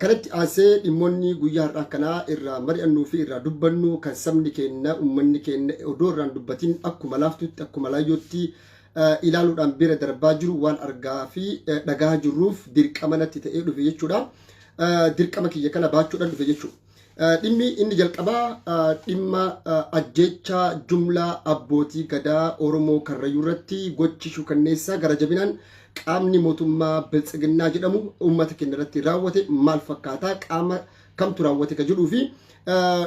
Kanatti aansee dhimmoonni guyyaa har'aa kanaa irraa mari'annuu fi irraa dubbannu kan sabni keenya, uummanni keenya odoo irraan dubbatin akkuma laaftutti, akkuma laayyootti ilaaluudhaan bira darbaa jiru waan argaa fi dhagaa jirruuf dirqama natti ta'ee dhufe jechuudha. Dirqama kiyya kana baachuudhaan dhufe jechuudha. Dhimmi inni jalqabaa dhimma ajjeechaa jumlaa abbootii gadaa Oromoo Karrayyuu irratti gochi shukanneessaa gara jabinaan qaamni mootummaa Biltsiginnaa jedhamu uummata keenya irratti raawwate maal fakkaataa, qaama kamtu raawwate ka jedhuu fi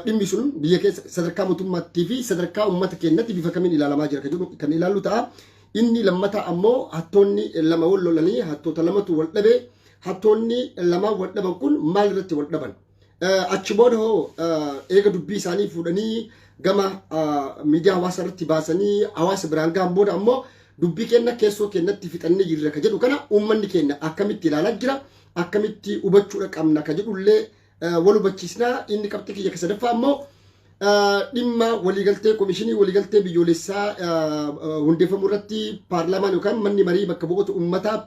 dhimmi sun biyya keessa sadarkaa mootummaattii fi sadarkaa uummata keenyatti bifa kamiin ilaalamaa jira ka jedhu kan ilaallu ta'a. Inni lammataa ammoo hattoonni lama wal lolanii, hattoota lamatu wal dhabe. Hattoonni lamaan wal dhaban kun maal irratti wal dhaban? Achi booda hoo eega dubbii isaanii fuudhanii gama miidiyaa hawaasaa irratti baasanii hawaasa biraan gahan booda ammoo dubbii keenya keessoo keenyatti fixannee jirra ka jedhu kana uummanni keenya akkamitti ilaalaa jira, akkamitti hubachuudha qabna ka jedhullee wal hubachiisnaa. Inni qabxii kiyya ka sadaffaa ammoo dhimma waliigaltee komishinii waliigaltee biyyoolessaa hundeeffamuu irratti paarlaamaan yookaan manni marii bakka bu'oota uummataa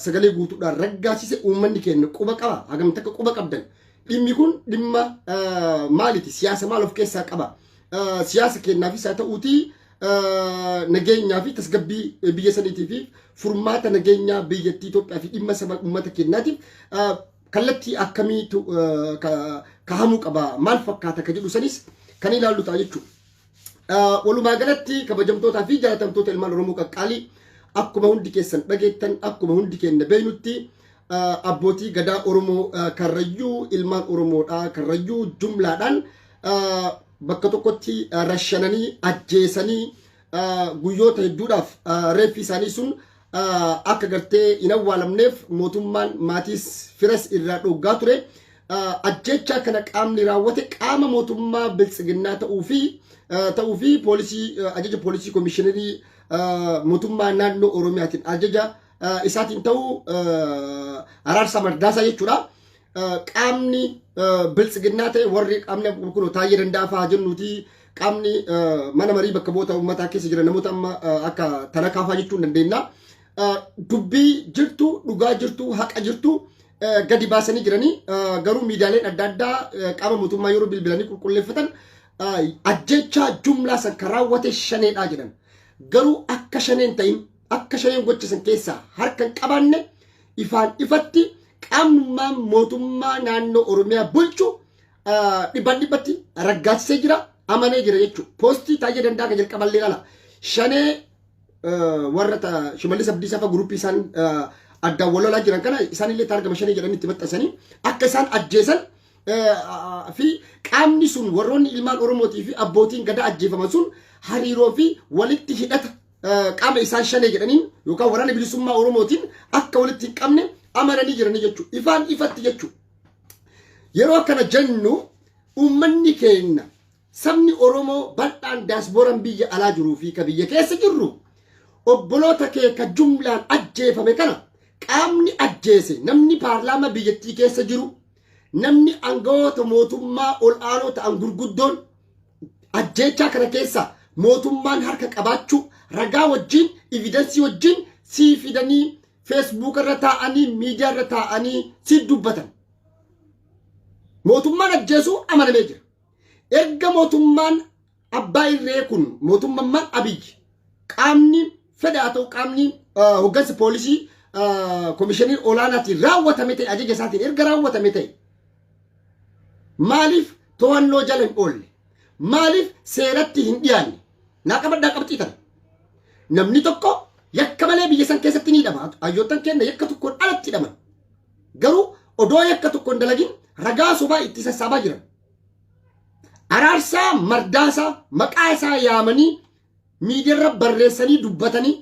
sagalee guutuudhaan raggaasise uummanni keenya quba qaba, hagam takka quba qabdan? Dhimmi kun dhimma maaliiti? Siyaasa maal of keessaa qaba? Siyaasa keenyaafis haa ta'uutii nageenyaa fi tasgabbii biyya saniitii fi furmaata nageenyaa biyyattii Itoophiyaa fi dhimma saba uummata keenyaatiif kallattii akkamiitu kahamuu qaba, maal fakkaata ka jedhu sanis kan ilaallu ta'a jechuudha. Walumaa galatti, kabajamtootaa fi jaalatamtoota ilmaan Oromoo qaqqaalii, akkuma hundi keessan dhageettan, akkuma hundi keenya beeynutti, abbootii gadaa Oromoo Karrayyuu, ilmaan Oromoodhaa Karrayyuu jumlaadhaan bakka tokkotti rashananii ajjeesanii guyyoota hedduudhaaf reeffi isaanii sun akka gartee hin awwaalamneef mootummaan maatiis firas irraa dhoggaa ture. Ajjechaa kana qaamni raawwate qaama mootummaa Biltsiginnaa ta'uu fi poolisii, ajaja poolisii komishinerii mootummaa naannoo Oromiyaatiin, ajaja isaatiin ta'uu, Araarsaa Mardaasaa jechuudha. Qaamni Biltsiginnaa ta'e, warri qaamni kun Taayyee Danda'aa fa'aa jennuuti, qaamni mana marii bakka bu'oota uummataa keessa jiran namoota amma akka Tanakaa fa'aa jechuu hin dandeenya. Dubbii jirtu, dhugaa jirtu, haqa jirtu gadi baasanii jiranii, garuu miidiyaaleen adda addaa qaama mootummaa yeroo bilbilanii qulqulleeffatan ajjechaa jumlaa san kan raawwate shaneedhaa jedhan. Garuu akka shaneen ta'in, akka shaneen gocha san keessaa harka hin qabaanne ifaan ifatti qaamnummaan mootummaa naannoo Oromiyaa bulchu dhibbaan dhibbatti raggaasisee jira, amanee jira jechuudha. Poostii Taayyee Danda'aa kan jalqaballee ilaala. Shanee warra Shimallis Abdiisaa fa'a guruppii isaan addaan wal lolaa jiran kana isaanillee taargama shanee jedhanii itti maxxansanii akka isaan ajjeesan fi qaamni sun warroonni ilmaan Oromootii fi abbootiin gadaa ajjeefaman sun hariiroo fi walitti hidhata qaama isaan shanee jedhaniin yookaan Waraana Bilisummaa Oromootiin akka walitti hin qabne amananii jiranii jechuudha. Ifaan ifatti jechuudha. Yeroo akkana jennu uummanni keenya, sabni Oromoo bal'aan daasbooraan biyya alaa jiruu fi ka biyya keessa jirru, obboloota kee ka jumlaan ajjeefame kana qaamni ajjeese, namni paarlaamaa biyyattii keessa jiru, namni aangawoota mootummaa ol aanoo ta'an gurguddoon ajjeechaa kana keessa mootummaan harka qabaachuu ragaa wajjin, evidence wajjin sii fidanii Facebook irra taa'anii, miidiyaa irra taa'anii si dubbatan. Mootummaan ajjeesuu amanamee jira. Erga mootummaan abbaa irree kun, mootummaan Abiyyi, qaamni fedha haa ta'u, qaamni hoggansa poolisii komishinii olaanaatiin raawwatame ta'e, ajaja isaatiin erga raawwatame ta'e, maaliif to'annoo jala hin oolle? Maaliif seeratti hin dhiyaanne? Naa qabadhaa qabxii tana. Namni tokko yakka malee biyya san keessatti ni hidhama. Hayyoottan keenya yakka tokkoon alatti hidhaman. Garuu odoo yakka tokko hin dalagin ragaa sobaa itti sassaabaa jiran. Araarsaa Mardaasaa maqaa isaa yaamanii miidiyaarra barreessanii dubbatanii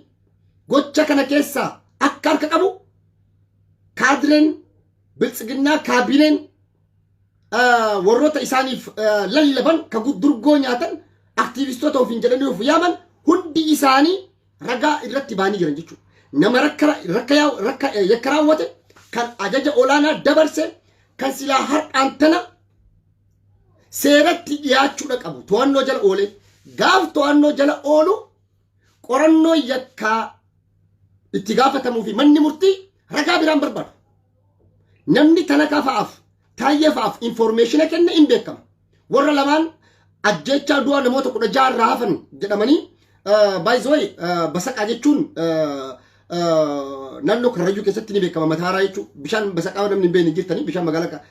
gocha kana keessaa akka harka qabu kaadireen Biltsiginnaa, kaabineen warroota isaaniif lallaban, ka durgoo nyaatan, aktiivistoota ofiin jedhanii of yaaman hundi isaanii ragaa irratti baanii jiran jechuudha. Nama rakka yakka raawwate, kan ajaja olaanaa dabarse, kan silaa har'aan tana seeratti dhiyaachuudha qabu to'annoo jala oolee, gaaf to'annoo jala oolu qorannoo yakkaa itti gaafatamuu fi manni murtii ragaa biraan barbaadu. Namni Tanakaa fa'aaf Taayyee fa'aaf information kenne hin beekama. Warra lamaan ajjechaa du'a namoota 16 irraa hafan jedhamanii, baay'isoo Basaqaa jechuun naannoo Karrayyuu keessatti ni beekama, Mataaraa jechuun bishaan Basaqaa namni hin beekne jirtanii, bishaan magaalaa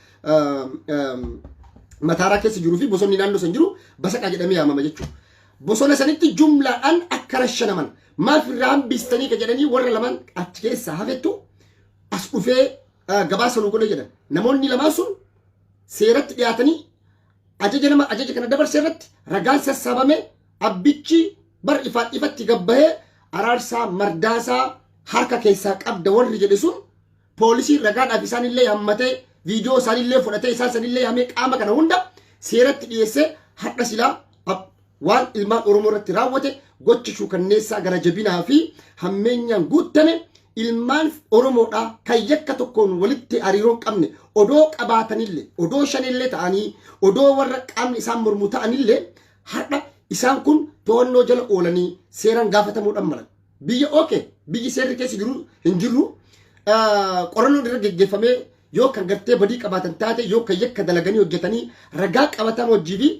Mataaraa keessa jiruu fi bosonni naannoo san jiru Basaqaa jedhamee yaamama jechuudha. Bosona sanitti jumlaadhaan akka rashanaman maaf irraa hambistanii ka jedhanii warra lamaan achi keessaa hafettu as dhufee gabaasa nu godhe jedhan. Namoonni lamaan sun seeratti dhiyaatanii ajaja nama ajaja kana dabarse irratti ragaan sassaabame, abbichi bar ifaan ifatti gabbahee Araarsaa Mardaasaa harka keessaa qabda warri jedhe sun poolisiin ragaadhaaf isaanillee hammatee, viidiyoo isaanillee fudhatee, isaan sanillee hamee, qaama kana hunda seeratti dhiyeessee hadha silaa waan ilmaan Oromoo irratti raawwate, gochi shuukanneessaa gara jabinaa fi hammeenyaan guuttame, ilmaan Oromoodhaa kan yakka tokkoon walitti hariiroo hin qabne odoo qabaatanillee, odoo shanillee ta'anii, odoo warra qaamni isaan mormu ta'anillee, har'a isaan kun to'annoo jala oolanii seeraan gaafatamuudhaan malan. Biyya oke biyyi seerri keessa jiru hin jirru. Qorannoon irra geggeeffamee yoo kan gartee badii qabaatan taate, yoo kan yakka dalaganii hojjetanii ragaa qabatamaa hojii fi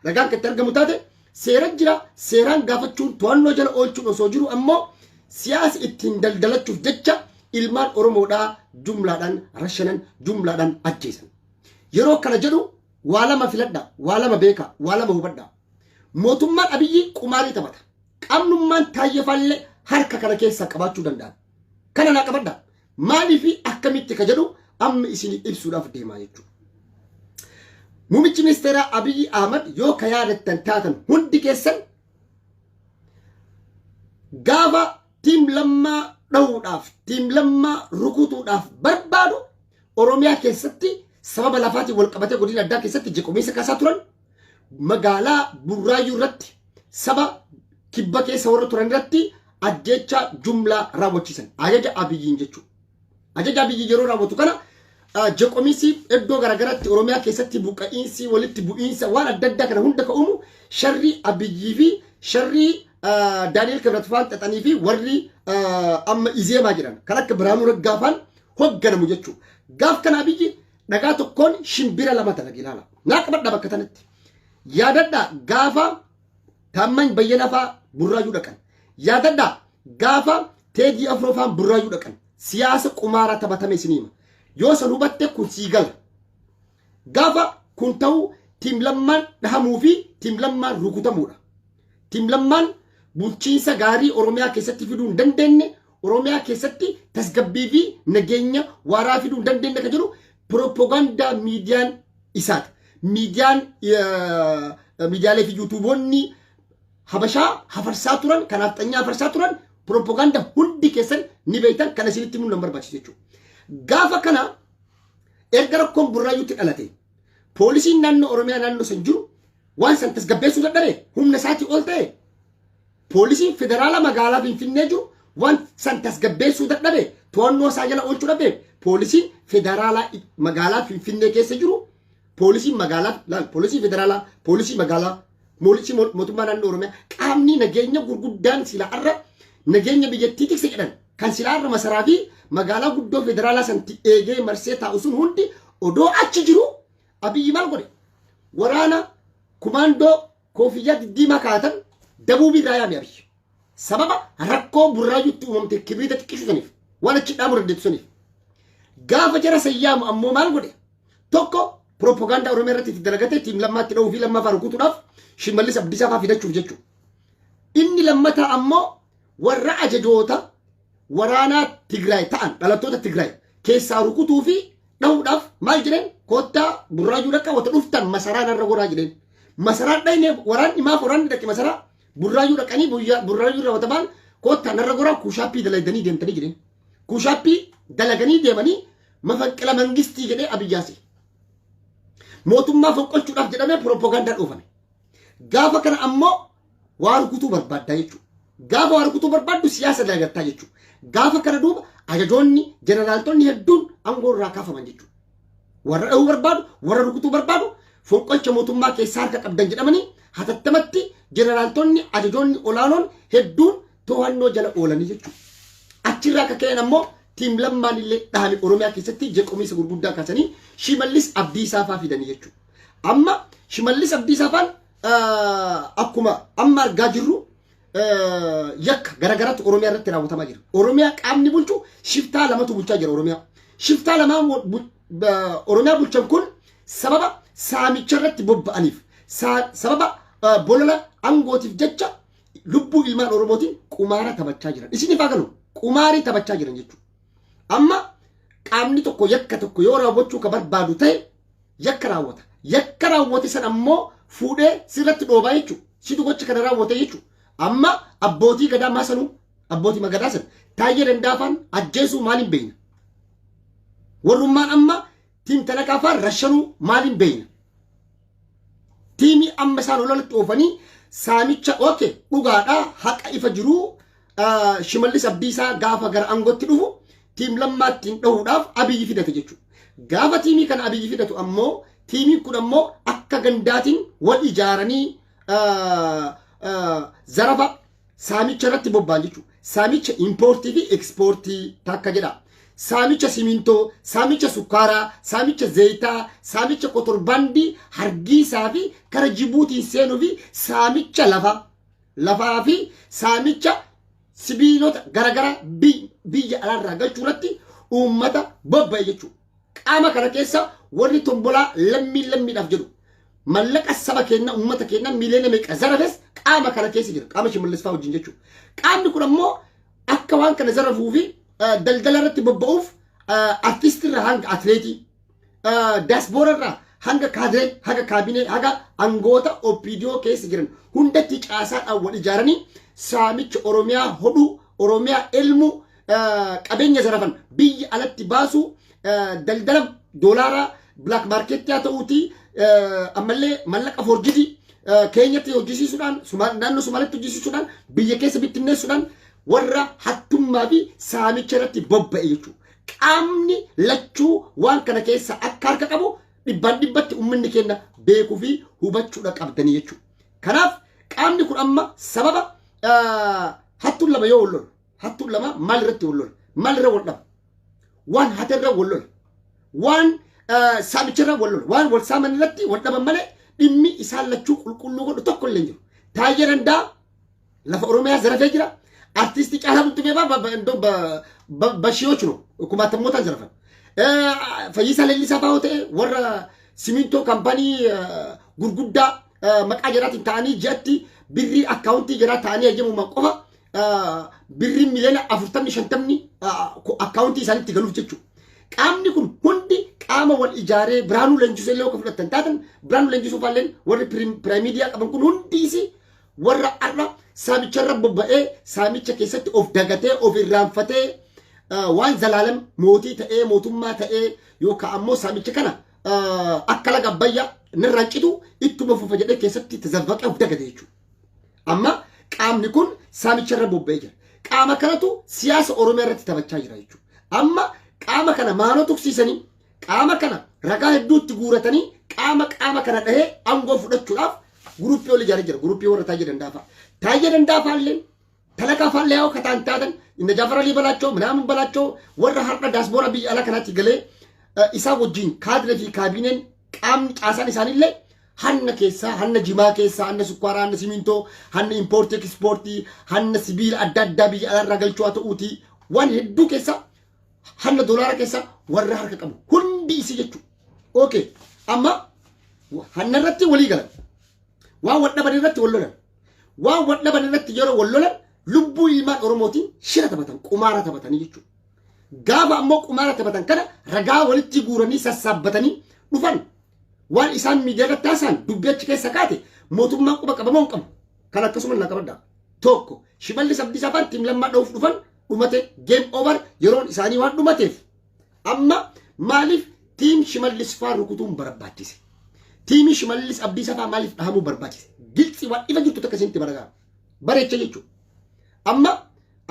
ragaan kan itti argamu taate, seera jira, seeraan gaafachuun to'annoo jala oolchuun osoo jiru, ammoo siyaasa ittiin daldalachuuf jecha ilmaan Oromoodhaa jumlaadhaan rashanan, jumlaadhaan ajjeesan. Yeroo kana jedhu waa lama filadha, waa lama beeka, waa lama hubadha. Mootummaan Abiyyi qumaarii taphata. Qaamnummaan Taayyefaallee harka kana keessaa qabaachuu danda'an. Kana naa qabadha. Maalii fi akkamitti ka jedhu amma isin ibsuudhaaf deemaa jechuudha. Muummichi ministeeraa Abiyyi Ahmad, yoo ka yaadattan taatan hundi keessan, gaafa team Lammaa dhahuudhaaf, team Lammaa rukutuudhaaf barbaadu, Oromiyaa keessatti sababa lafaatiin wal qabatee godina addaa keessatti jeequmsa kaasaa turan, magaalaa Burraayyuu irratti saba kibba keessa warra turan irratti ajjeechaa jumlaa raawwachiisan ajaja Abiyyiin jechuudha. Ajaja Abiyyi yeroo raawwatu kana jeequmsi iddoo garaagaraatti Oromiyaa keessatti buqqa'iinsi, walitti bu'iinsa waan adda addaa kana hunda ka'umu sharrii Abiyyii fi sharrii Daani'el Kibrat faan xaxanii fi warri amma Izeemaa jedhan kan akka Biraanuu Naggaa faan hogganamu jechuudha. Gaaf kana Abiyyi dhagaa tokkoon shimbira lama dalage ilaala. Naa qabadha bakka tanatti. Yaadadhaa, gaafa Taammaany Bayyanaa fa'aa Burraayyuu dhaqan. Yaadadhaa, gaafa Teedii Afroo fa'aan Burraayyuu dhaqan. Siyaasa qumaaraa taphatame isinii hima. Yoo san hubatte kun sii gala. Gaafa kun ta'u team Lammaan dhahamuu fi team Lammaan rukutamuudha. Team Lammaan bulchiinsa gaarii Oromiyaa keessatti fiduu hin dandeenye, Oromiyaa keessatti tasgabbii fi nageenya waaraa fiduu hin dandeenye kan jedhu pirooppogaandaa miidiyaan isaati. Miidiyaan, miidiyaalee fi yuutuuboonni Habashaa hafarsaa turan, kanaaf xanyaa hafarsaa turan, pirooppogaandaa hundi keessan ni beektan, kana isinitti himuu nan barbaachisu jechuudha. Gaafa kana erga rakkoon Burraayyuutti dhalate, poolisiin naannoo Oromiyaa naannoo san jiru waan san tasgabbeessuu dadhabe, humna isaatii ol ta'e. Poolisiin federaala magaalaa Finfinnee jiru waan san tasgabbeessuu dadhabe, to'annoo isaa jala oolchuu dhabe. Poolisiin federaalaa magaalaa Finfinnee keessa jiru, poolisiin magaalaa laal, poolisii federaalaa, poolisii magaalaa, poolisii mootummaa naannoo Oromiyaa, qaamni nageenya gurguddaan silaa irra nageenya biyyattii tikse jedhan, kan silaa irra masaraa fi magaalaa guddoo federaalaa santi eegee marsee taa'u sun hundi odoo achi jiru, Abiyyi maal godhe? Waraana kumaandoo koofiyyaa diddiimaa kaa'atan dabuubii irraa yaame Abiyyi. Sababa rakkoo Burraayyuutti uumamte kibriita xiqqishu saniif, waan achi dhaamuu dandeettu saniif. Gaafa jara san yaamu ammoo maal godhe? Tokko, pirooppogaandaa Oromiyaa irratti itti dalagatee team Lammaatti dha'uu fi Lammaa fa'aa rukutuudhaaf, Shimallis Abdiisaa fa'aa fidachuuf jechuudha. Inni lammataa ammoo warra ajajoota waraanaa Tigraay ta'an, dhalattoota Tigraay keessaa rukutuu fi dhahuudhaaf maal jedheen? Koottaa Burraayyuu dhaqa, wata dhuftan masaraa narra goraa jedheen. Masaraan dhayne, waraanni maaf waraanni dhaqe masaraa Burraayyuu dhaqanii, Burraayyuu irra wata ba'an, koottaa narra goraa, kuushaappii dalaganii deemtanii jedheen. Kuushaappii dalaganii deemanii mafanqila mangistii jedhee Abiyyaasi. Mootummaa fonqolchuudhaaf jedhamee pirooppogaandaan oofame. Gaafa kana ammoo waa rukutuu barbaaddaa jechuudha. Gaafa waa rukutuu barbaaddu siyaasa dalagattaa jechuudha. Gaafa kana duuba ajajoonni jeneraaltonni hedduun aangoo irraa kaafaman jechuudha. Warra dhahuu barbaadu, warra rukutuu barbaadu, fonqolcha mootummaa keessaa harka qabdan jedhamanii hatattamatti jeneraaltonni ajajoonni olaanoon hedduun to'annoo jala oolanii jechuudha. Achirraa akka ka'een ammoo Team Lammaan illee dhahame. Oromiyaa keessatti jeequmsa gurguddaa kaasanii Shimallis Abdiisaa fa'aa fidanii jechuudha. Amma Shimallis Abdiisaa fa'aan akkuma amma argaa jirru yakka garagaraatu Oromiyaa irratti raawwatamaa jira. Oromiyaa qaamni bulchu shiftaa lamatu bulchaa jira Oromiyaa. Shiftaa lamaan Oromiyaa bulchan kun sababa saamicha irratti bobba'aniif, sababa bolola aangootiif jecha lubbuu ilmaan Oromootiin qumaara taphachaa jiran. Isiniif haa galu, qumaarii taphachaa jiran jechuudha. Amma qaamni tokko yakka tokko yoo raawwachuu ka barbaadu ta'e yakka raawwata. Yakka raawwate san ammoo fuudhee sirratti dhoobaa jechuudha. Situ gocha kana raawwate jechuudha. Amma abbootii gadaa maasanuu, abbootii magadaa sana, Taayyee Dandaafaan ajjeesuu maaliin beeyna? Warrummaan amma team Talakaafaan rashanuu maaliin beeyna? Tiimii amma isaan ololatti oofanii saamicha, okay, dhugaadhaa, haqa ifa jiruu, Shimallis Abdiisaa gaafa gara aangootti dhufu team Lammaattiin dhahuudhaaf Abiyyi fidate jechuudha. Gaafa tiimii kana Abiyyi fidatu ammoo tiimiin kun ammoo akka gandaatiin wal ijaaranii zarafa saamicha irratti bobba'an jechuudha. Saamicha impoortii fi ekspoortii takka jedha. Saamicha simintoo, saamicha sukkaaraa, saamicha zayitaa, saamicha kotorbaandii hargiisaa fi kara Jibuutiin seenuu fi saamicha lafaa. Lafaa fi saamicha sibiilota garaagaraa biyya alaarraa galchuu irratti uummata bobba'e jechuudha. Qaama kana keessa warri tombolaa lammii lammiidhaaf jedhu mallaqa saba keenya, uummata keenya miiliyoona meeqa zarafes qaama kana keessa jira, qaama Shimallis fa'aa wajjin jechuudha. Qaamni kun ammoo akka waan kana zarafuu fi daldala irratti bobba'uuf artistii irraa hanga atileetii, daasboora irraa hanga kaadiree, haga kaabinee, haga angoota OPDO keessa jiran hundatti caasaadhaan wal ijaaranii saamicha Oromiyaa hodhuu, Oromiyaa elmuu, qabeenya zarafan biyya alatti baasuu, daldala doolaaraa black market haa ta'uuti, ammallee mallaqa forjidii keenyatti hojjisiisuudhaan, naannoo Somaalitti hojjisiisuudhaan, biyya keessa bittinneessuudhaan warra hattummaa fi saamicha irratti bobba'e jechuudha. Qaamni lachuu waan kana keessa akka harka qabu dhibbaan dhibbatti uummanni keenya beekuu fi hubachuudha qabdanii jechuudha. Kanaaf qaamni kun amma sababa hattuun lama yoo wal lolu, hattuun lama maal irratti wal lola? Maal irra wal dhaba? Waan haterra wal lola. Waan saamicharra wal lola. Waan wal saaman irratti wal dhaban malee dhimmi isaan lachuu qulqulluu godhu tokko illee hin jiru. Taayyee Danda'a lafa Oromiyaa zarafee jira. Artiistii Caalaa Bultumee በሺዎች ነው kumaatamootaan zarafan. Fayyisaa Leellisaa fa'aa ta'e warra simintoo kaampaanii gurguddaa maqaa jaraatiin ta'anii ji'atti birrii akkaawuntii jaraa ta'anii hayyamuma qofa birrii miliyoona 40, 50 akkaawuntii isaaniitti galuuf jechuudha. Qaamni kun hundi qaama wal ijaaree Biraanuu Leenjisuu illee akka fudhatan taatan, Biraanuu Leenjisuu fa'aalleen warri piraamiidiyaa qaban kun hundiisi warra har'a saamicharra bobba'ee, saamicha keessatti of dagatee, of irraanfatee, waan zalaalam mootii ta'ee, mootummaa ta'ee yookaan ammoo saamicha kana akka laga Abbayyaa nirraan citu ittuma fufa jedhee keessatti tazavvaqee of dagate jechuudha. Amma qaamni kun saamicharra bobba'ee jira. Qaama kanatu siyaasa Oromiyaa irratti taphachaa jira jechuudha. Amma qaama kana maanoo tuqsiisanii, qaama kana ragaa hedduutti guuratanii, qaama kana dhahee aangoo fudhachuudhaaf guruppii ol ijaaree jira. Guruppii warra Taayyee Dandaafaa. Taayyee Dandaafaa illee, Talakaa fa'aa yoo kataan taatan, inna Jaafar Alii balaachoo minaamin balaachoo warra har'a daasboora biyya alaa kanaatti galee isaa wajjin kaadiree fi kaabineen qaamni caasaan isaaniillee hanna keessaa, hanna jimaa keessaa, hanna sukkaaraa, hanna simintoo, hanna impoortii ekspoortii, hanna sibiila adda addaa biyya alaarraa galchuu haa ta'uutii, waan hedduu keessaa, hanna doolaara keessaa warra harka qabu hundi isii jechuudha. Okay, amma hanna irratti walii galan, waan wal dhaban irratti wal lolan, waan wal dhaban irratti yeroo wal lolan lubbuu ilmaan Oromootiin shira taphatan, qumaara taphatanii jechuudha. Gaafa ammoo qumaara taphatan kana ragaa walitti guuranii sassaabbatanii dhufan, waan isaan miidiyaa irratti haasa'an dubbii achi keessa kaate mootummaan quba qabamoo hin qabu. Kan akkasuma na qabaddaa. Tokko, Shimallis Abdiisaa fa'aan team Lammaa dha'uuf dhufan dhumate, game over. Yeroon isaanii waan dhumateef amma maaliif team Shimallis fa'aa rukutuun barbaachise? Tiimii Shimallis Abdiisaa fa'aa maaliif dhahamuu barbaachise? Gilxi waan ifa jirtu takka isinitti baragaa. Bareecha jechuudha. Amma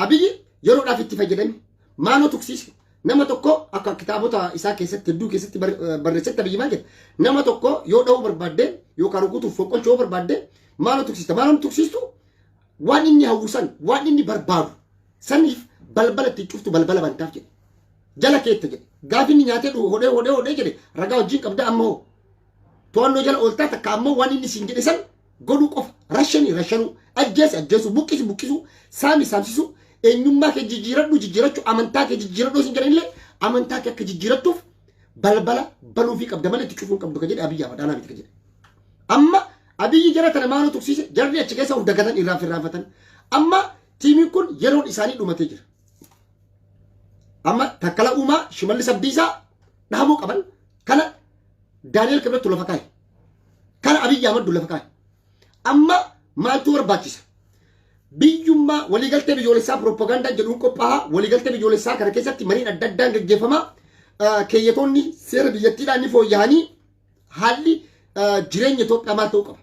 Abiyyi yeroodhaaf itti fayyadame maaloo tuqsiise. Nama tokko akka kitaabota isaa keessatti hedduu keessatti barreessetti, Abiyyi maal jedha? Nama tokko yoo dha'uu barbaadde yookaan rukutuuf fonqolchuu yoo barbaadde maaloo tuqsiista? Maaloo tuqsiistu? Waan inni hawwu san, waan inni barbaadu saniif balbala itti cuftu, balbala bantaaf jedhe. Jala keetta jedhe. Gaafi inni nyaatee hodhee hodhee hodhee jedhe ragaa wajjin qabda amma hoo. To'annoo jala ooltaa takka ammoo waan inni siin jedhe san godhuu qofa. Rashani rashanuu, ajjeesi ajjeesuu, buqqisi buqqisuu, saami saamsisuu, eenyummaa kee jijjiiradhu jijjiirachuu, amantaa kee jijjiiradhu siin jedhanillee amantaa kee akka jijjiirattuuf balbala banuufii qabda malee itti cufuu hin qabdu ka jedhe Abiyyi Ahmad anaa miti ka jedhe. Amma Abiyyi jara tana maaloo tuqsiise jarri achi keessa of dagatan irraa firraanfatan. Amma tiimiin kun yeroon isaanii dhumatee jira. Amma Takkala Uumaa Shimallis Abdiisaa dhahamuu qaban kana Daani'el Kibrattu lafa kaa'e. Kana Abiyyi Ahmad lafa kaa'e. Amma maaltu barbaachisa? Biyyummaa waliigaltee biyyoolessaa piroopagaandaa jedhuun qophaa'a. Waliigaltee biyyoolessaa kana keessatti mariin adda addaan gaggeeffama. Keeyyatoonni seera biyyattiidhaan ni fooyya'anii haalli jireenya Itoophiyaa maal ta'uu qaba?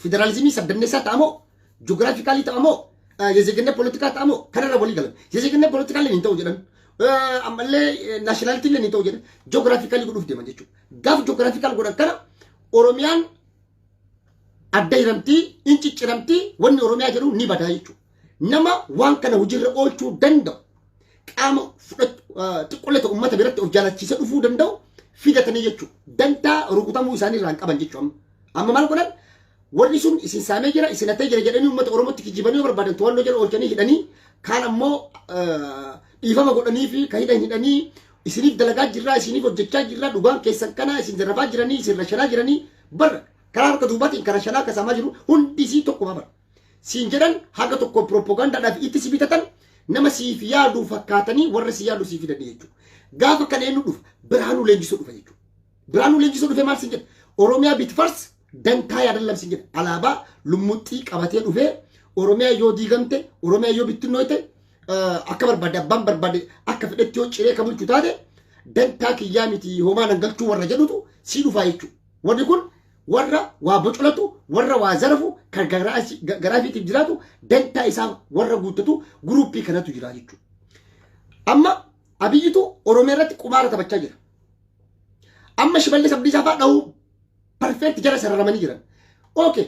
Federaalizimii sabdanneessaa ta'amoo? Ji'oogiraafikaalii ta'amoo? የዜግነት ፖለቲካ ta'amoo? Kanarra walii galan. የዜግነት ፖለቲካ illee hin ta'u jedhan. Ammallee nationality illee hin ta'u jedhan. Geographical godhuuf deeman jechuudha. Gaaf geographical godhan kana Oromiyaan adda hiramtii, in cicciramtii, wanni Oromiyaa jedhu ni badaa jechuudha. Nama waan kana hojiirra oolchuu danda'u qaama xiqqoolee ta'u uummata biratti of jaalachiisee dhufuu danda'u fidatanii jechuudha. Dantaa rukutamuu isaanii irraa hin qaban jechuudha amma. Amma maal godhan? Warri sun isin saamee jira, isin hatee jira jedhanii uummata Oromootti kijibanii yoo barbaadan to'annoo jala oolchanii hidhanii, kaan ammoo dhiifama godhanii fi kan hidhan hidhanii isiniif dalagaa jirraa, isiniif hojjechaa jirraa, dhugaan keessan kana isin zarrafaa jiranii, isin rashanaa jiranii bara karaa harka duubaatiin kan rashanaa akka saamaa jiru hundi isii tokkuma bara. Siin jedhan haga tokko piroopagaandaadhaaf itti si bitatan nama siif yaadu fakkaatanii warra si yaadu siif fidanii jechuudha. Gaafa kana eenyu dhufa? Birhaanuu Leenjisoo dhufa jechuudha. Birhaanuu Leenjisoo dhufee maal siin jedha? Oromiyaa bitfars dantaa yaadan siin jedha. Alaabaa lummuxxii qabatee dhufee Oromiyaa yoo diigamte, Oromiyaa yoo bittinnooyte, akka barbaade abbaan barbaade akka fedhetti yoo ciree ka bulchu taate dantaa kiyyaa miti homaa nan galchuu warra jedhutu sii dhufaa jechuudha. Warri kun warra waa bocolatu, warra waa zarafu, kan garaa fiitiif jiraatu, dantaa isaa warra guuttatu guruppii kanatu jira jechuudha. Amma Abiyyitu Oromiyaa irratti qumaara taphachaa jira. Amma Shimallis Abdiisaa fa'aa dhahuu perfect jala sararamanii jiran. Okay,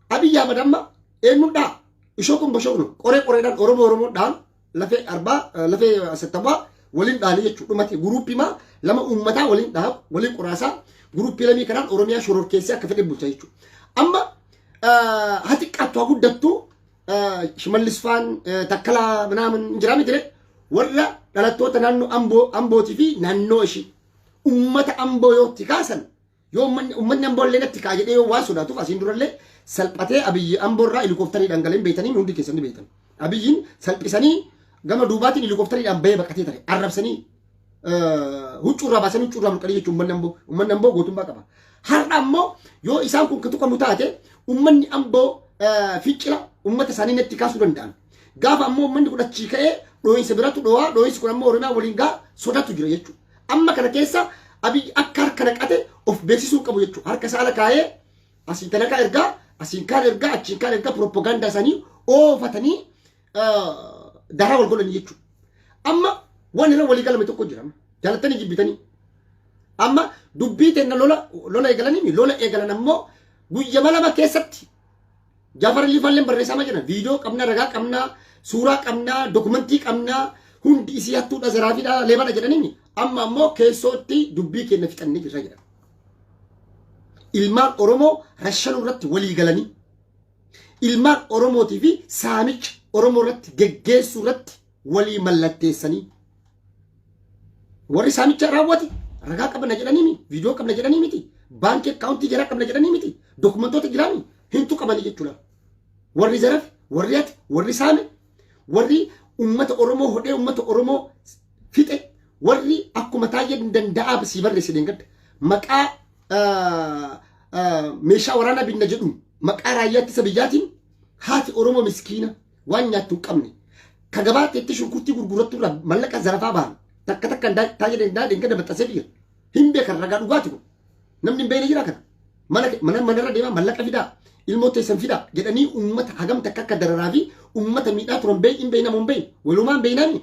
Abiyyi Ahmad amma eenyuun dhaha? Ishoo kun boshoonu qoree qoreedhaan Oromoo Oromoon dhahan lafee arbaa lafee sattabaa waliin dhahanii jechuudha. Dhumate guruppii maa lama uummataa waliin dhaha waliin qoraasaa guruppii lamii kanaan Oromiyaa shororkeessee akka fedhe bulcha jechuudha. Amma haa xiqqaattu haa guddattu Shimallis faan Takkalaa minaamin jiraa miti warra dhalattoota naannoo Amboo Ambootii fi naannoo ishii ummata Amboo yoo itti kaasan yoo uummanni Amboo illee natti kaa jedhee yoo waan sodaatuuf asiin durallee salphatee Abiyyi Amboo irraa helikooftariidhaan galeen beeytanii hundi keessan ni beeytan. Abiyyiin salphisanii gama duubaatiin helikooftariidhaan bahee baqatee tare arrabsanii huccuu irraa baasanii huccuu irraa mulqanii jechuun uummanni Amboo gootummaa qaba. Har'a ammoo yoo isaan kun tuqamu taate uummanni Amboo fincila uummata isaanii natti kaasuu danda'an. Gaafa ammoo uummanni kun achii ka'ee dhoohinsa biratti dhoohaa dhoohinsi kun ammoo Oromiyaa waliin gaa sodatu jira jechuudha. Amma kana keessa Abiyyi akka harka naqate of beeksisuu qabu jechuudha. Harka isaa ala kaayee asiin talakaa ergaa asiin kaan ergaa achiin kaan ergaa piroopagaandaa isaanii oofatanii daraa wal godhanii jechuudha. Amma waan irra walii galame tokko jira. Jaalattanii jibbitanii. Amma dubbii teenna lola lola eegalanii lola eegalan ammoo guyyama 2 keessatti Jaafar Alii barreessaa jiran viidiyoo qabnaa, ragaa qabnaa, suuraa qabnaa, dokumentii qabnaa, hundi isii hattuudha, zaraafiidha, leebadha jedhanii amma ammoo keessootti dubbii keenya fixannee jirra jedhan. Ilmaan Oromoo rashanuu irratti walii galanii ilmaan Oromootii fi saamicha Oromoo irratti geggeessuu irratti walii mallatteessanii warri saamicha raawwate ragaa qabna jedhanii miti, viidiyoo qabna jedhanii miti, baankii akkaawuntii jaraa qabna jedhanii miti, dokumentoota jiraanii hintu qabanii jechuudha. Warri zarafe, warri hate, warri saame, warri ummata Oromoo hodhee ummata Oromoo fixe, warri akkuma taa'ee danda'aa sii barreesse deengadda maqaa meeshaa waraanaa binna jedhuun maqaa raayyaa ittisa biyyaatiin haati Oromoo miskiina waan nyaattu hin qabne ka gabaa teetti shunkurtii gurgurattu irraa mallaqa zarafaa bahan takka takka taa'ee danda'a deengadda maxxansee jira. Hin beekan ragaa dhugaati kun. Namni hin beekne jira kana. Mana manarra deemaa mallaqa fidaa ilmoo teessan fidaa jedhanii uummata hagam takka akka dararaa fi uummata miidhaa turan hin beekna moo hin beekne walumaan beeknaami.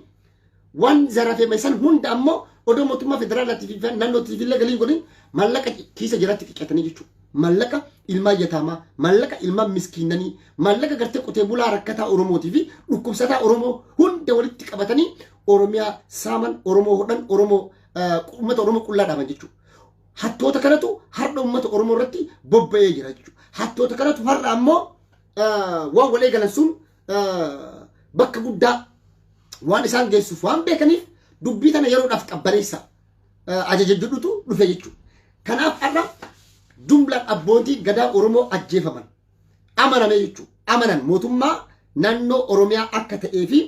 Waan zarafeme san hunda ammoo odoo mootummaa federaalaatii fi naannootiif illee galiin godhin mallaqa kiisa jiraatti qiqqatanii jechuudha. Mallaqa ilmaan yataamaa, mallaqa ilmaan miskiinanii, mallaqa gartee qotee bulaa rakkataa Oromootii fi dhukkubsataa Oromoo hunda walitti qabatanii Oromiyaa saaman, Oromoo hodhan, Oromoo uummata Oromoo qullaa dhaaban jechuudha. Hattoota kanatu har'a uummata Oromoo irratti bobba'ee jira jechuudha. Hattoota kanatu har'a ammoo waan wal eegalan sun bakka guddaa waan isaan geessuuf waan beekaniif dubbii tana yeroodhaaf qabbaneessa ajaja jedhutu dhufe jechuudha. Kanaaf har'a jumlaan abbootii gadaa Oromoo ajjeefaman amaname jechuudha. Amanan mootummaa naannoo Oromiyaa akka ta'ee fi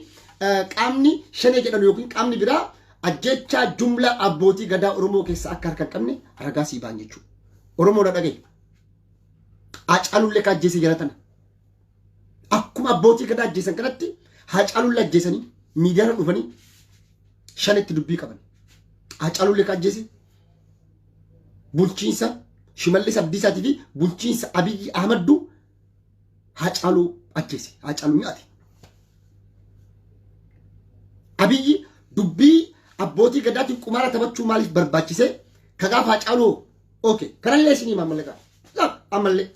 qaamni shanee jedhamu yookiin qaamni biraa ajjechaa jumlaa abbootii gadaa Oromoo keessa akka harka hin qabne ragaa sii ba'an jechuudha. Oromoo na dhagaye. Haacaaluullee ka ajjeese jala tana. Akkuma abbootii gadaa ajjeesan kanatti Haacaaluullee ajjeesanii miidiyaarra dhufanii shanitti dubbii qaban. Haacaaluullee ka ajjeese bulchiinsa Shimallis Abdiisaatii fi bulchiinsa Abiyyi Ahmaddu Haacaaluu ajjeese. Haacaaluu nyaate. Abiyyi dubbii abbootii gadaatiin qumaara taphachuu maaliif barbaachise? Ka gaafa Haacaaluu okay kanallee isinii ammallee gaafa ammallee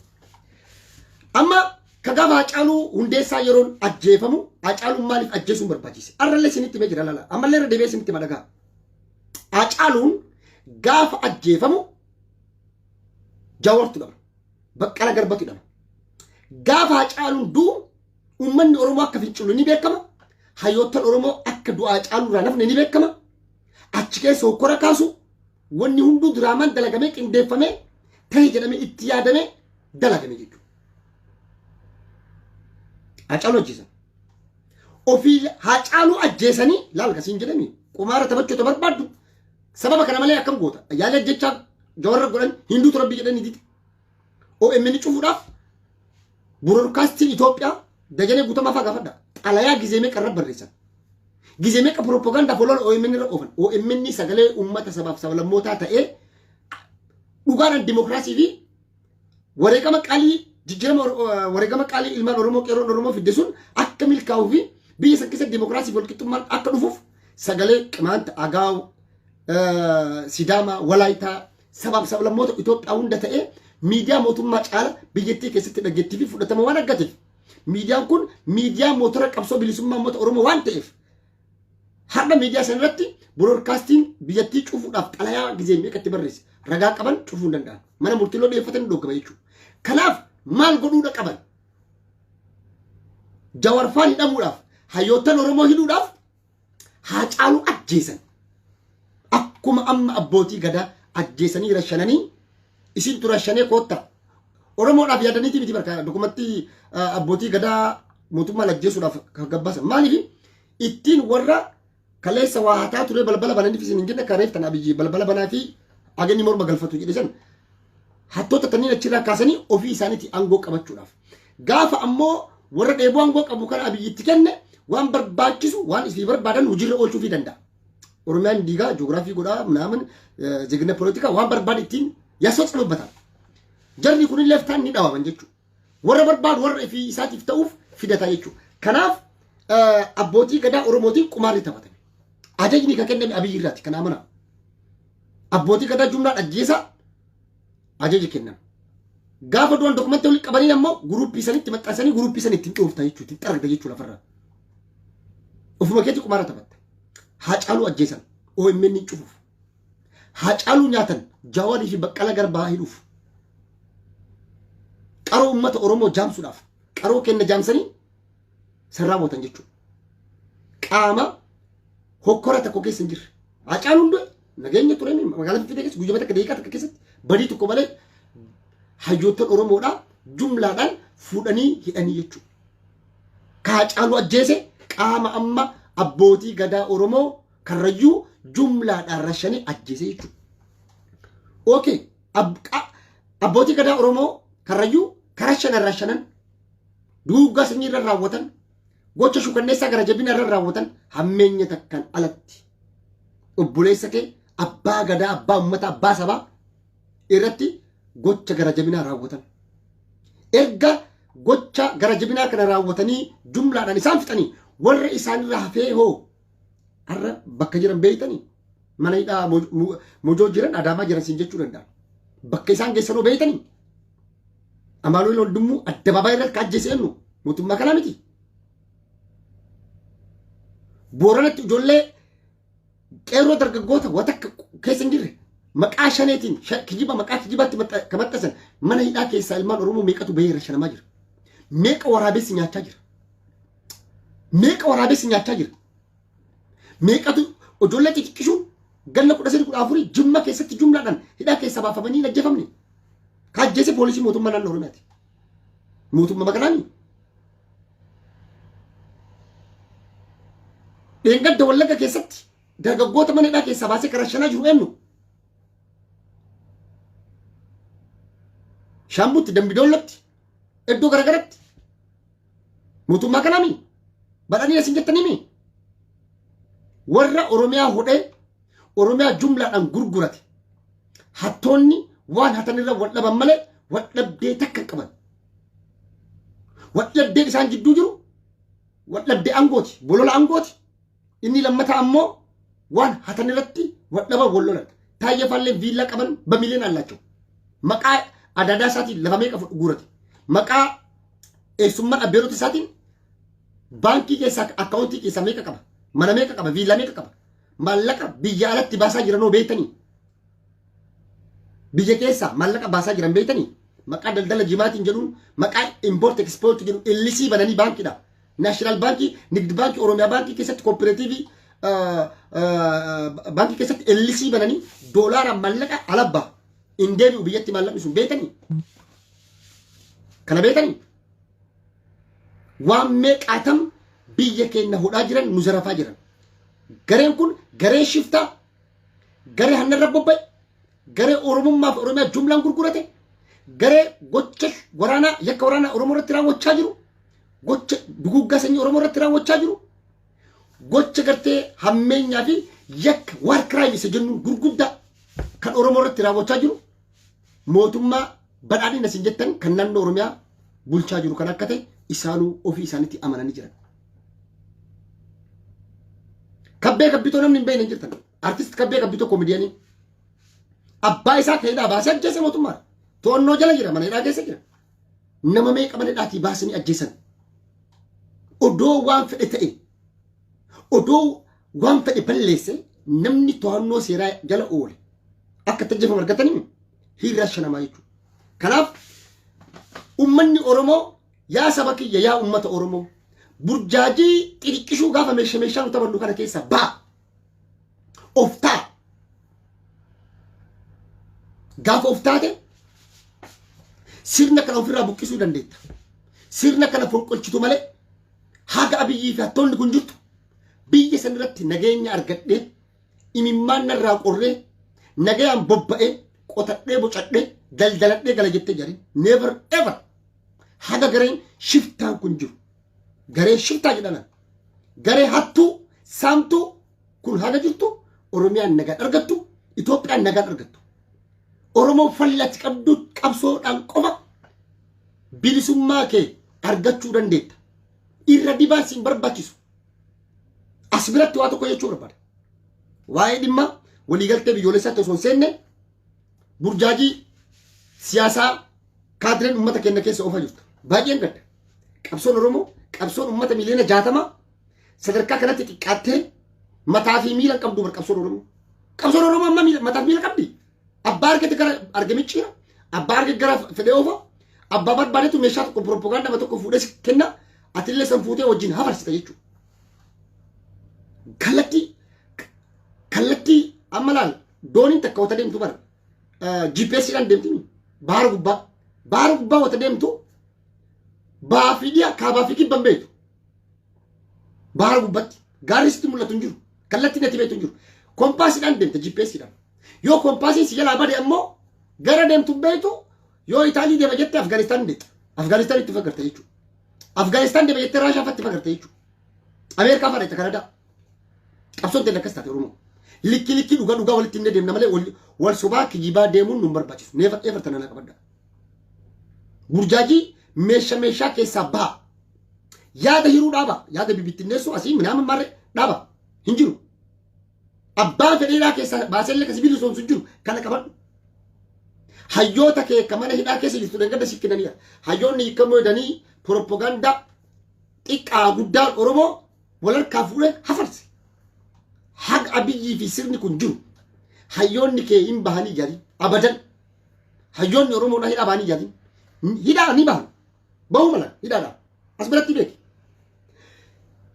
amma ka gaafa Haacaaluu Hundeessaa yeroon ajjeefamu Haacaaluun maaliif ajjeesuun barbaachise? Arrallee isinitti himee jira lala ammallee irra deebi'ee isinitti hima dhagaa. Haacaaluun gaafa ajjeefamu Jawaartu dhama. Baqqala Garbatu dhama. Gaafa Haacaaluun du'u uummanni Oromoo akka fincilu ni beekama. Hayyoottan Oromoo akka du'a Haacaaluu irraa nafne ni beekama. Achi keessa hokkora kaasu wanni hunduu diraamaan dalagamee qindeeffamee ta'e jedhamee itti yaadamee dalagame jechuudha. Haacaaluu ajjeesan. Ofii Haacaaluu ajjeesanii laal kasiin jedhami qumaara taphachuuta barbaaddu sababa kana malee akkam goota yaala jechaa jawarra godhan hinduutu rabbi jedhanii dide. OMN cufuudhaaf broadcastiin Itoophiyaa Dajanee Guutamaa fa'aa gaafadha. Xalayaa gizee meeqa irra barreessan. Gizee meeqa propagaandaaf olola OMN irra oofan. OMN sagalee uummata sabaaf sablammootaa ta'ee dhugaadhaan dimokiraasii fi wareegama qaalii jijjiirama wareegama qaalii ilmaan Oromoo qeerroon Oromoo fidde sun akka milkaa'uu fi biyya san keessatti dimokiraasii fi walqixxummaan akka dhufuuf sagalee Qimaanta, Agaaw, Sidaamaa, Walaayitaa sabaaf sablammoota Itoophiyaa hunda ta'ee miidiyaa mootummaa caala biyyattii keessatti dhageettii fi fudhatama waan argateef miidiyaan kun miidiyaa mootora qabsoo bilisummaa uummata Oromoo waan ta'eef har'a miidiyaa sana irratti broadcastiin biyyattii cufuudhaaf xalayaa gizee meeqatti barreesse ragaa qaban cufuu hin danda'an. Mana murtii loo dhiyeeffatan ni dhoggama jechuudha. Kanaaf maal godhuudha qaban? Jawarfaan hidhamuudhaaf hayyoottan Oromoo hidhuudhaaf Haacaaluu ajjeesan. Akkuma amma abbootii gadaa ajjeesanii rashananii isintu rashanee koottaa. Oromoodhaaf yaadaniiti miti barka dokumentii abbootii gadaa mootummaan ajjeesuudhaaf kan gabbasan. Maaliif ittiin warra kaleessa waa hataa ture balbala bananiif isin hin jenne kareef tan Abiyyi balbala banaa fi haganni morma galfatu jedhe san hattoota kanneen achirraa kaasanii ofii isaaniitii aangoo qabachuudhaaf. Gaafa ammoo warra dheebuu aangoo qabu kana Abiyyitti kenne waan barbaachisu waan isii barbaadan hojiirra oolchuufii danda'a. Oromiyaan diigaa ji'oogiraafii godhaa minaamin jigna polotikaa waan barbaade ittiin yaasoo Jarri kunillee ftaan ni dhawaman jechuudha. Warra barbaadu warra ifii isaatiif ta'uuf fidata jechuudha. Kanaaf abbootii gadaa Oromootiin qumaarri taphatame. Ajajni kan kenname Abiyyi irraati kana amanaa. Abbootii gadaa jumlaan ajjeesaa ajaji kenname. Gaafa du'an dokumentii walitti qabanii ammoo guruppii sanitti maxxansanii guruppii san ittiin dhoofta jechuudha ittiin xaragda jechuudha lafarraa. Ofuma keetti qumaara taphatta. Haacaaluu ajjeesan OMN cufuuf. Haacaaluu nyaatan Jawaarii fi Baqqala Garbaa hidhuuf. Qaroo uummata Oromoo jaamsuudhaaf qaroo kenna jaamsanii san raawwatan jechuudha. Qaama hokkora tokko keessa hin jirre. Haacaaluun du'e nageenya ture magaalaa Finfinnee keessa guyyaa takka daqiiqaa takka keessatti badii tokko malee hayyoottan Oromoodhaa jumlaadhaan fuudhanii hidhanii jechuudha. Ka Haacaaluu ajjeese qaama amma abbootii gadaa Oromoo Karrayyuu jumlaadhaan rashanii ajjeese jechuudha. Okay, abbootii gadaa Oromoo Karrayyuu karaa shanan rashanan duuggaa sanyii irra raawwatan gocha shukanneessaa gara jabina irra raawwatan hammeenya takkaan alatti obboleessa kee abbaa gadaa abbaa ummata abbaa sabaa irratti gocha gara jabinaa raawwatan. Erga gocha gara jabinaa kana raawwatanii jumlaadhaan isaan fixanii warra isaanirra hafee hoo har'a bakka jiran beeytanii mana hidhaa mojoo jiran adaamaa jiran siin jechuu danda'a. Bakka isaan geessanoo beeytanii Amaanu'el Waldumuu addabaabaayii irratti ka ajjeese eenyu mootummaa kanaa miti. Booranatti ijoollee qeerroo dargaggoota watakka keessa hin jirre maqaa shaneetiin kijiba maqaa kijibaatti kan maxxansan mana hidhaa keessaa ilmaan Oromoo meeqatu bahee irra shanamaa jira. Meeqa waraabessi nyaachaa jira. Meeqa waraabessi nyaachaa jira. Meeqatu ijoollee xixiqqishuun ganna 13 14 Jimma keessatti jumlaadhaan hidhaa keessaa baafamanii hin ajjeefamne. Kaajjeese poolisii mootummaa naannoo Oromiyaati. Mootummaa magalaanii. Dheengadda Wallagga keessatti dargaggoota mana hidhaa keessaa baasee karaa shanaa jiru eenyu? Shaambuutti, Dambidoollotti, iddoo garagaratti mootummaa kanaami badhanii isin jettaniimi warra Oromiyaa hodhee Oromiyaa jumlaadhaan gurgurate hattoonni waan hatanirra wal dhaban malee wal dhabdee takka hin qaban. Wal dhabdeen isaan jidduu jiru wal dhabdee aangooti, bolola aangooti. Inni lammataa ammoo waan hatan irratti wal dhaban wal lolan. Taayyee faalleen viillaa qaban bamileen allaachoo. Maqaa adaadaa isaatiin lafa meeqa guurate. Maqaa eessummaan abbeerota isaatiin baankii keessaa akkaawuntii keessaa meeqa qaba. Mana meeqa qaba. Viillaa meeqa qaba. Maallaqa biyya alatti baasaa jiranoo beektanii. Biyya keessaa maallaqa baasaa jiran beektanii. Maqaa daldala jimaatiin jedhuun maqaa import export jedhu illisii bananii baankiidha. National baankii, Nigd baankii, Oromiyaa baankii keessatti kooperaatiivii baankii keessatti illisii bananii doolaara maallaqa alabbaa hin deebi'u biyyatti maallaqni sun beektanii. Kana beektanii. Waan meeqaatam biyya keenya hodhaa jiran nu zarafaa jiran. Gareen kun garee shiftaa, garee hannarra bobba'e, garee Oromummaa fi Oromiyaa jumlaan gurgurate, garee gocha waraanaa yakka waraanaa Oromoo irratti raawwachaa jiru, gocha duguuggaa sanyii Oromoo irratti raawwachaa jiru, gocha gartee hammeenyaa fi yakka war crime isa jennuun gurguddaa kan Oromoo irratti raawwachaa jiru mootummaa badhaadhina isin jettan kan naannoo Oromiyaa bulchaa jiru kan akka ta'e isaanuu ofii isaaniitti amananii jiran. Kabbee Kabbitoo namni hin beekne hin jirtan. Artist Kabbee Kabbitoo koomediyaanii. Abbaa isaa kan hidhaa baasee ajjeese mootummaadha. To'annoo jala jira mana hidhaa keessa jira. Nama meeqa mana hidhaatii baasanii ajjeesan. Odoo waan fedhe ta'e odoo waan fedhe balleesse namni to'annoo seeraa jala oole akka itti ajjeefamu argatanii hiirraa shanamaa jechuudha. Kanaaf uummanni Oromoo yaa saba kiyya yaa uummata Oromoo burjaajii xixiqqishuu gaafa meeshaa meeshaa nu taphannu kana keessa ba'a. Of ta'a. Gaafa of taate sirna kana ofirraa buqqisuu dandeetta. Sirna kana fonqolchitu malee haga Abiyyii fi hattoonni kun jirtu biyya san irratti nageenya argadhee imimmaan narraa qorree nagayaan bobba'ee qotadhee bocadhee daldaladhee gala jettee jariin never ever haga gareen shiftaan kun jiru garee shiftaa jedhaman garee hattuu saamtuu kun haga jirtu Oromiyaan nagaan argattu, Itoophiyaan nagaan argattu. Oromoon fallatti qabdu qabsoodhaan qofa bilisummaa kee argachuu dandeetta. Irra dibaan siin barbaachisu. As biratti waa tokko jechuu barbaada. Waa'ee dhimma waliigaltee biyyoolessaatti osoo hin seenne burjaajii siyaasaa kaadireen uummata keenya keessa oofaa jirtu. Baay'een gadda. Qabsoon Oromoo qabsoon uummata miliyoona 60 sadarkaa kanatti xiqqaattee mataa fi miila hin qabdu bar qabsoon Oromoo. Qabsoon Oromoo amma mataa fi miila qabdi. Abbaa argate gara arge micciira. Abbaa arge gara fedhee oofa. Abbaa barbaadetu meeshaa tokko propagaandaa tokko fuudhee si kenna. Atillee san fuutee wajjin hafarsita jechuudha. Kallattii kallattii amma laal dooniin takka wata deemtu bara GPS dhaan deemti baara gubbaa baara gubbaa wata deemtu baa fi dhiya kaabaa fi kibban beektu. Baara gubbatti gaarri sitti mul'atu hin jiru. Kallattiin ati beektu hin jiru. Kompaasiidhaan deemta GPSdhaan. Yoo kompaasiin si jalaa bade ammoo gara deemtu hin beektu yoo Itaalii deema jette Afgaanistaan deemta. Afgaanistaan itti fagarta jechuudha. Afgaanistaan deema jettee Raashaa fatti fagarta jechuudha. Ameerikaa fadha itti Kanadaa. Qabsoon ta'e akkas taate Oromoo. Likki likki dhugaa dhugaa walitti himnee deemna malee wal sobaa kijibaa deemuun nu hin barbaachisu. Neefa eefarta nana qabadda. Burjaajii meesha meeshaa keessaa baha. Yaada hiruu dhaaba. Yaada bibittinneessuu asii minaamin maarree dhaaba. Hin jiru. Abbaan fedheedhaa keessaa baasee illee kasi bilisoomsu hin jiru. Kana qabadhu. Hayyoota kee ka mana hidhaa keessa jirtu dheengadda si kennaniira. Hayyoonni hiikamuu jedhanii propagaandaa xiqqaa guddaan Oromoo Wal harkaa fuudhee hafarse. Haga Abiyyii fi sirni kun jiru hayyoonni kee hin bahanii jedhin abadan. Hayyoonni Oromoodhaa hidhaa bahanii jedhin. Hidhaa ni bahan. Bahuu mala hidhaadhaa. As biratti beeki.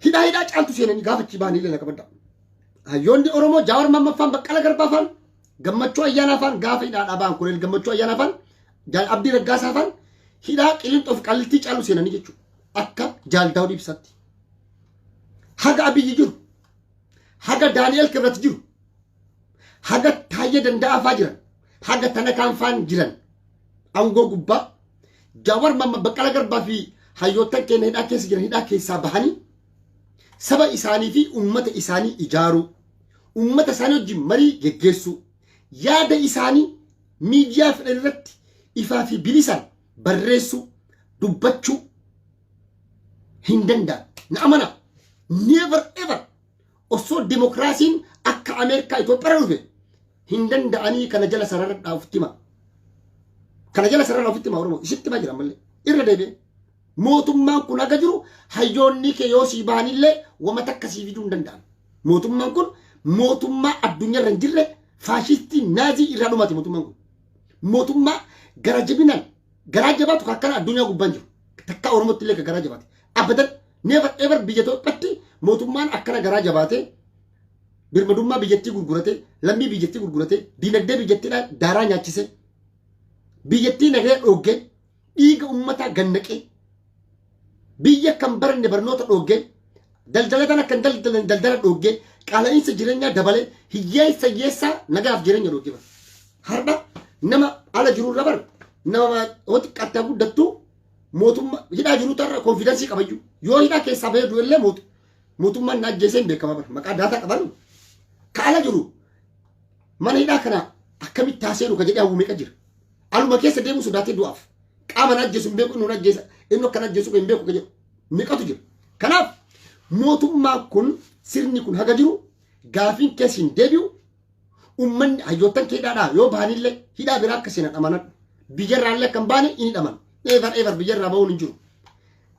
Hidhaa hidhaa caaltu seenanii gaafa achi bahanii illee na qabadha. Hayyoonni Oromoo Jawaar Mahammad faan, Baqqala Garbaa faan, Gammachuu Ayyaanaa faan gaafa hidhaadhaa bahan, Koloneel Gammachuu Ayyaanaa faan, Jaal Abdii Raggaasaa faan hidhaa Qilinxoo fi Qallittii caalu seenanii jechuudha. Akka Jaal Daawud Ibsaatti. Haga Abiyyi jiru, haga Daani'el Kibrat jiru, haga Taayyee Danda'aa faa jiran, haga Tanakaan faan jiran aangoo gubbaa, Jawaar Mahammad, Baqqala Garbaa fi hayyoottan keenya hidhaa keessa jiran hidhaa keessaa bahanii saba isaanii fi uummata isaanii ijaaruu, uummata isaanii wajjin marii geggeessuu, yaada isaanii miidiyaa fedhan irratti ifaa fi bilisaan barreessuu, dubbachuu hin danda'an. Na amanaa. Never ever, osoo dimokiraasiin akka Ameerikaa Itoophiyaa dhufe hin danda'anii. Kana jala sarara ofitti hima. Kana jala sarara ofitti hima. Oromoo isitti himaa jira malee irra deebi'ee. Mootummaan kun haga jiru hayyoonni kee yoo sii bahanillee wama takka sii fiduu hin danda'an. Mootummaan kun mootummaa addunyaarra hin jirre, faashistii Naazii irraa dhumate mootummaan kun. Mootummaa gara jabinaan garaa jabaatu kan akkana addunyaa gubbaan jiru. Takka Oromootti illee kan garaa jabaate. Abadan, never ever, biyya Itoophiyaatti mootummaan akkana garaa jabaate, birmadummaa biyyattii gurgurate, lammii biyyattii gurgurate, diinagdee biyyattiidhaa daaraa nyaachise, biyyattii nagaya dhoogge, dhiiga ummataa gannaqee, biyya kan baranne barnoota dhoogge, daldalatan akka hin daldalan daldala dhoogge, qaala'insa jireenyaa dabale, hiyyeessa hiyyeessaa nagaaf jireenya dhoogge bara. Har'a nama ala jirurra bara nama hoo xiqqaattaa guddattuu mootummaa hidhaa jiru tarra confidence qabayyuu, yoo hidhaa keessaa bahee du'ellee mootummaan na ajjeesee hin beekama bara, maqaa daataa qaban. Ka ala jiru mana hidhaa kana akkamitti taaseeru ka jedhee hawwu meeqa jira. Aluma keessa deemuu sodaatee du'aaf qaama na ajjeesu hin beeku, inni na ajjeesa, inni akka na ajjeesu hin beeku ka jedhu meeqatu jira. Kanaaf mootummaan kun, sirni kun haga jiru gaafiin keessa hin deebi'u. Ummanni hayyoottan kee hidhaadhaa yoo bahanillee hidhaa biraa akka seenan amanadhu. Biyyarraallee akka hin baane hin hidhaman. Never ever, biyyarraa bahuun hin jiru.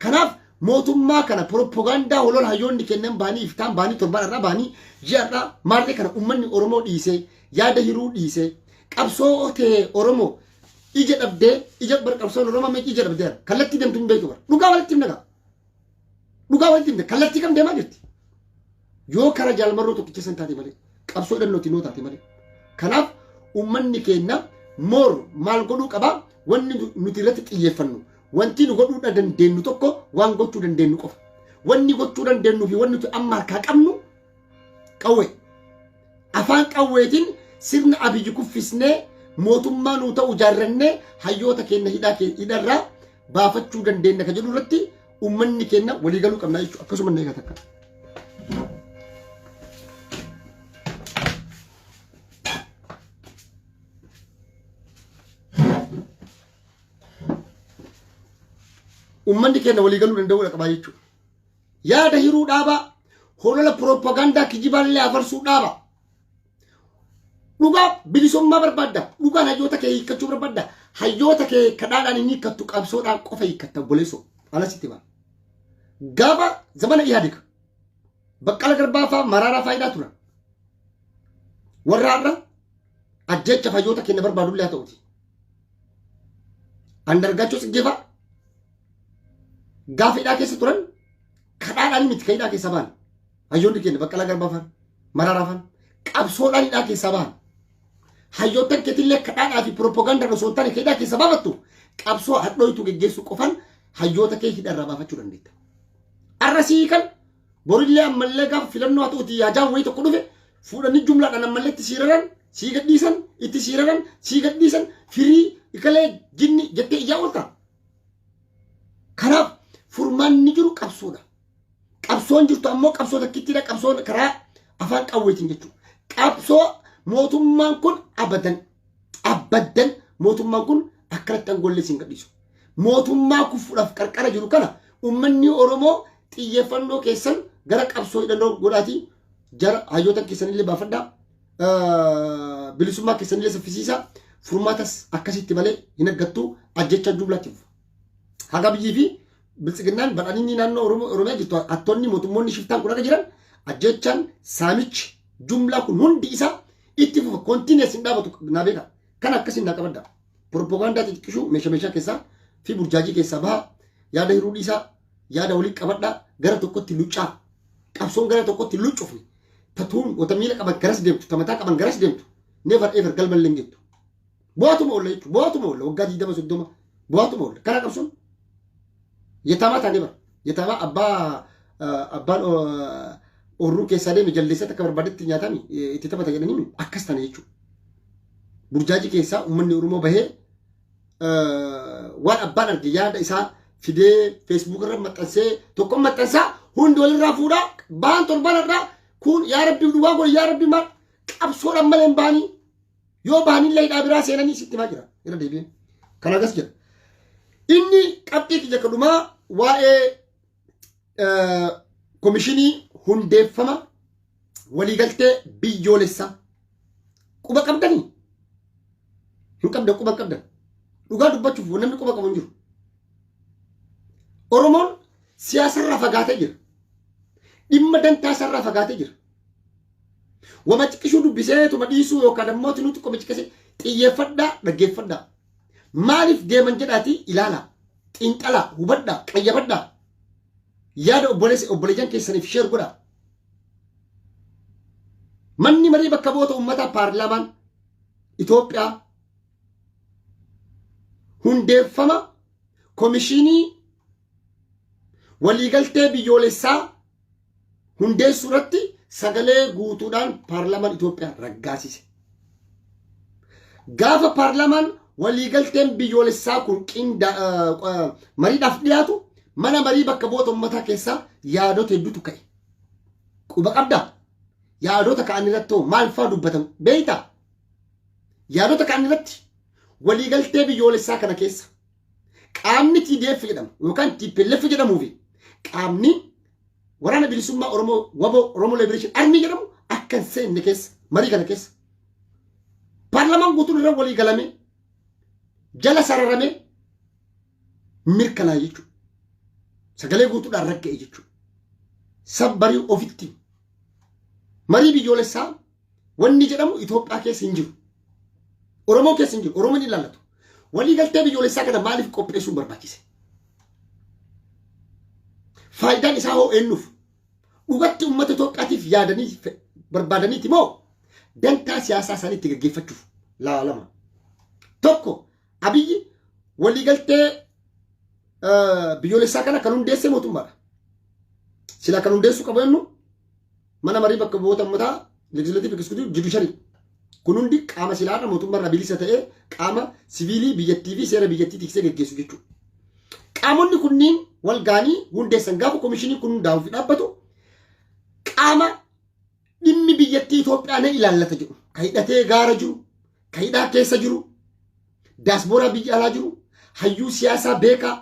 Kanaaf mootummaa kana propagaandaa holola hayyoonni kennan bahanii, iftaan bahanii, torban irraa bahanii, ji'a irraa maarree kana ummanni Oromoo dhiisee, yaada hiruu dhiisee, qabsoo ta'e Oromoo ija dhabdee, ija bar qabsoon Oromoo meeqa ija dhabdeera, kallattii deemtu hin beektu. Bar dhugaa walitti himna gaa, dhugaa walitti himna, kallattii kam deemaa jirti yoo kara Jaalmarroo tokkicha san taate malee, qabsoo hidhannootiin yoo taate malee. Kanaaf ummanni keenya moor maal godhuu qaba? Wanni nuti irratti xiyyeeffannu, wanti nu godhuu dandeenyu tokko, waan gochuu dandeenyu qofa. Wanni gochuu dandeenyu fi wanni nuti amma harkaa qabnu qawwee. Afaan qawweetiin sirna Abiyyi kuffisnee, mootummaa nuu ta'u ijaarrannee, hayyoota keenya hidhaa hidharraa baafachuu dandeenya ka jedhu irratti uummanni keenya waliigaluu qabna jechuudha. Akkasuma inni eegata akka. Uummanni keenya waliigaluu danda'uu qaba jechuudha. Yaada hiruu dhaabaa, holola piroopagaandaa kijibaallee afarsuu dhaabaa. Dhugaa bilisummaa barbaadda. Dhugaan hayyoota kee hiikkachuu barbaadda. Hayyoota kee kadhaadhaan hin hiikkattu, qabsoodhaan qofa hiikkatta, obboleessoo. Alasitti bara. Gaafa zamana Ihaadig Baqqala Garbaa fa'aa, Maraaraa faayidaa turan. Warra har'a ajjeecha hayyoota keenya barbaadullee haa ta'uti. Andargaachoo Tsiggee fa'aa gaafa hidhaa keessa turan kadhaadhaan miti kan hidhaa keessa ba'an. Hayyoonni keenya Baqqalaa Garbaa fa'aa, Maraaraa fa'aa qabsoodhaan hidhaa keessaa ba'an. Hayyoottan keetillee kadhaadhaa fi piroopagaandaan osoo hin taane kan hidhaa keessa baafattu qabsoo hadhooytuu geggeessuu qofaan hayyoota kee hidharraa baafachuu dandeetta. Arra sii kan borillee ammallee gaafa filannoo haa ta'uti yaajaan wayii tokko dhufe fuudhanii jumlaadhaan ammallee itti siiraran sii gadhiisan, itti siiraran sii gadhiisan, firii ikalee jinni jettee ijaa oolta. Kanaaf furmaanni jiru qabsoodha. Qabsoon jirtu ammoo qabsoo takkittiidha, qabsoo karaa afaan qawweetiin jechuudha. Qabsoo mootummaan kun abadan abaddan mootummaan kun akkanatti aangoollee siin gadhiisu. Mootummaa kufuudhaaf qarqara jiru kana uummanni Oromoo xiyyeeffannoo keessan gara qabsoo hidhannoo godhaatii jara hayyoota keessanillee baafadhaa. Bilisummaa keessanillee saffisiisaa. Furmaatas akkasitti malee hin argattu, ajjechaa jumlaatti fufa. Haga biyyii fi Biltsiginnaan badhaadhinni naannoo Oromiyaa jirtu, hattoonni mootummoonni shiftaan kun akka jiran, ajjechaan saamichi jumlaa kun hundi isaa itti fufa, continuous hin dhaabatu naa beeka. Kan akkasiin naa qabadda. Propagaandaa xixiqqishuu meeshaa meeshaa keessaa fi burjaajii keessaa baha, yaada hiruu dhiisaa, yaada walii qabadhaa, gara tokkotti luccaa. Qabsoon gara tokkotti luccufne tatuun wata miila qaban garas deemtu, tamataa qaban garas deemtu, never ever galmallee hin jettu. Bu'aatuma oolla jechuudha. Bu'aatuma oolla waggaa 20 30 bu'aatuma oolla. Kana qabsoon yetamaa taanee bara. Yetamaa abbaa abbaan oorruu keessaa deeme jaldeessatti akka barbaadetti nyaatami itti taphata jedhanii akkas tana jechuudha. Burjaajii keessaa uummanni Oromoo bahee waan abbaan arge yaada isaa fidee Facebook irra maxxansee, tokko maxxansaa, hundi walirraa fuudhaa baan torban irraa kun yaa rabbi dhugaa godhe, yaa rabbi maal qabsoodhaan malee hin baanii, yoo baanillee hidhaa biraa seenanii sitti himaa jira irra deebi'ee kan agas jira. Inni qabxii kiyya kadhumaa waa'ee komishinii hundeeffama waliigaltee biyyoolessaa quba qabdanii hin qabdan, quba hin qabdan. Dhugaa dubbachuuf namni quba qabu hin jiru. Oromoon siyaasarraa fagaatee jira. Dhimma dantaa isarraa fagaatee jira. Wama xiqqishuu dubbisee tuma dhiisuu yookaan ammoo tinuu xiqqoo xiqqisee xiyyeeffadhaa, dhaggeeffadhaa. Maaliif deeman jedhaatii ilaalaa, xiinxalaa, hubadhaa, qayyabadhaa. Yaada obboleessa obboleeyyan keessaniif share godhaa. Manni marii bakka bu'oota uummataa, paarlaamaan Itoophiyaa, hundeeffama komishinii waliigaltee biyyoolessaa hundeessuu irratti sagalee guutuudhaan paarlaamaan Itoophiyaa raggaasise. Gaafa paarlaamaan waliigalteen biyyoolessaa kun mariidhaaf dhiyaatu, mana marii bakka bu'oota uummataa keessaa yaadota hedduutu ka'e. Quba qabdaa? Yaadota ka'an irratti hoo maal fa'aa dubbatamu beektaa? Yaadota ka'an irratti waliigaltee biyyoolessaa kana keessa qaamni TDF jedhamu yookaan TPLF jedhamuu fi qaamni Waraana Bilisummaa Oromoo, WABO, Oromo Liberation Army jedhamu akka hin seenne keessa marii kana keessa paarlaamaan guutuun irra walii galame, jala sararame, mirkanaa'e jechuudha. Sagalee guutuudhaan ragga'e jechuudha. Sabbarii ofitti marii biyyoolessaa wanni jedhamu Itoophiyaa keessa hin jiru. Oromoo keessa hin jiru. Oromoon hin ilaallatu. Walii galtee biyyoolessaa kana maaliif qopheessuun barbaachise? Faayidaan isaa hoo eenyuuf? Dhugatti uummata Itoophiyaatiif yaadanii barbaadaniiti moo dantaa siyaasaa isaanii itti gaggeeffachuuf laalama? Tokko, Abiyyi waliigaltee biyyoolessaa kana kan hundeesse mootummaadha. Sila kan hundeessuu qabu eenyu? Mana marii bakka bu'oota uummataa, legislative, executive, judiciary. Kun hundi qaama silaarra mootummaarraa bilisa ta'ee qaama siviilii biyyattii fi seera biyyattii tiksee geggeessu jechuudha. Qaamonni kunniin wal ga'anii hundeessan. Gaafa komishinii kun hundaa'uuf dhaabbatu, qaama dhimmi biyyattii Itoophiyaa na ilaallata jedhu, ka hidhatee gaara jiru, ka hidhaa keessa jiru, daaspooraa biyya alaa jiru, hayyuu siyaasaa beekaa,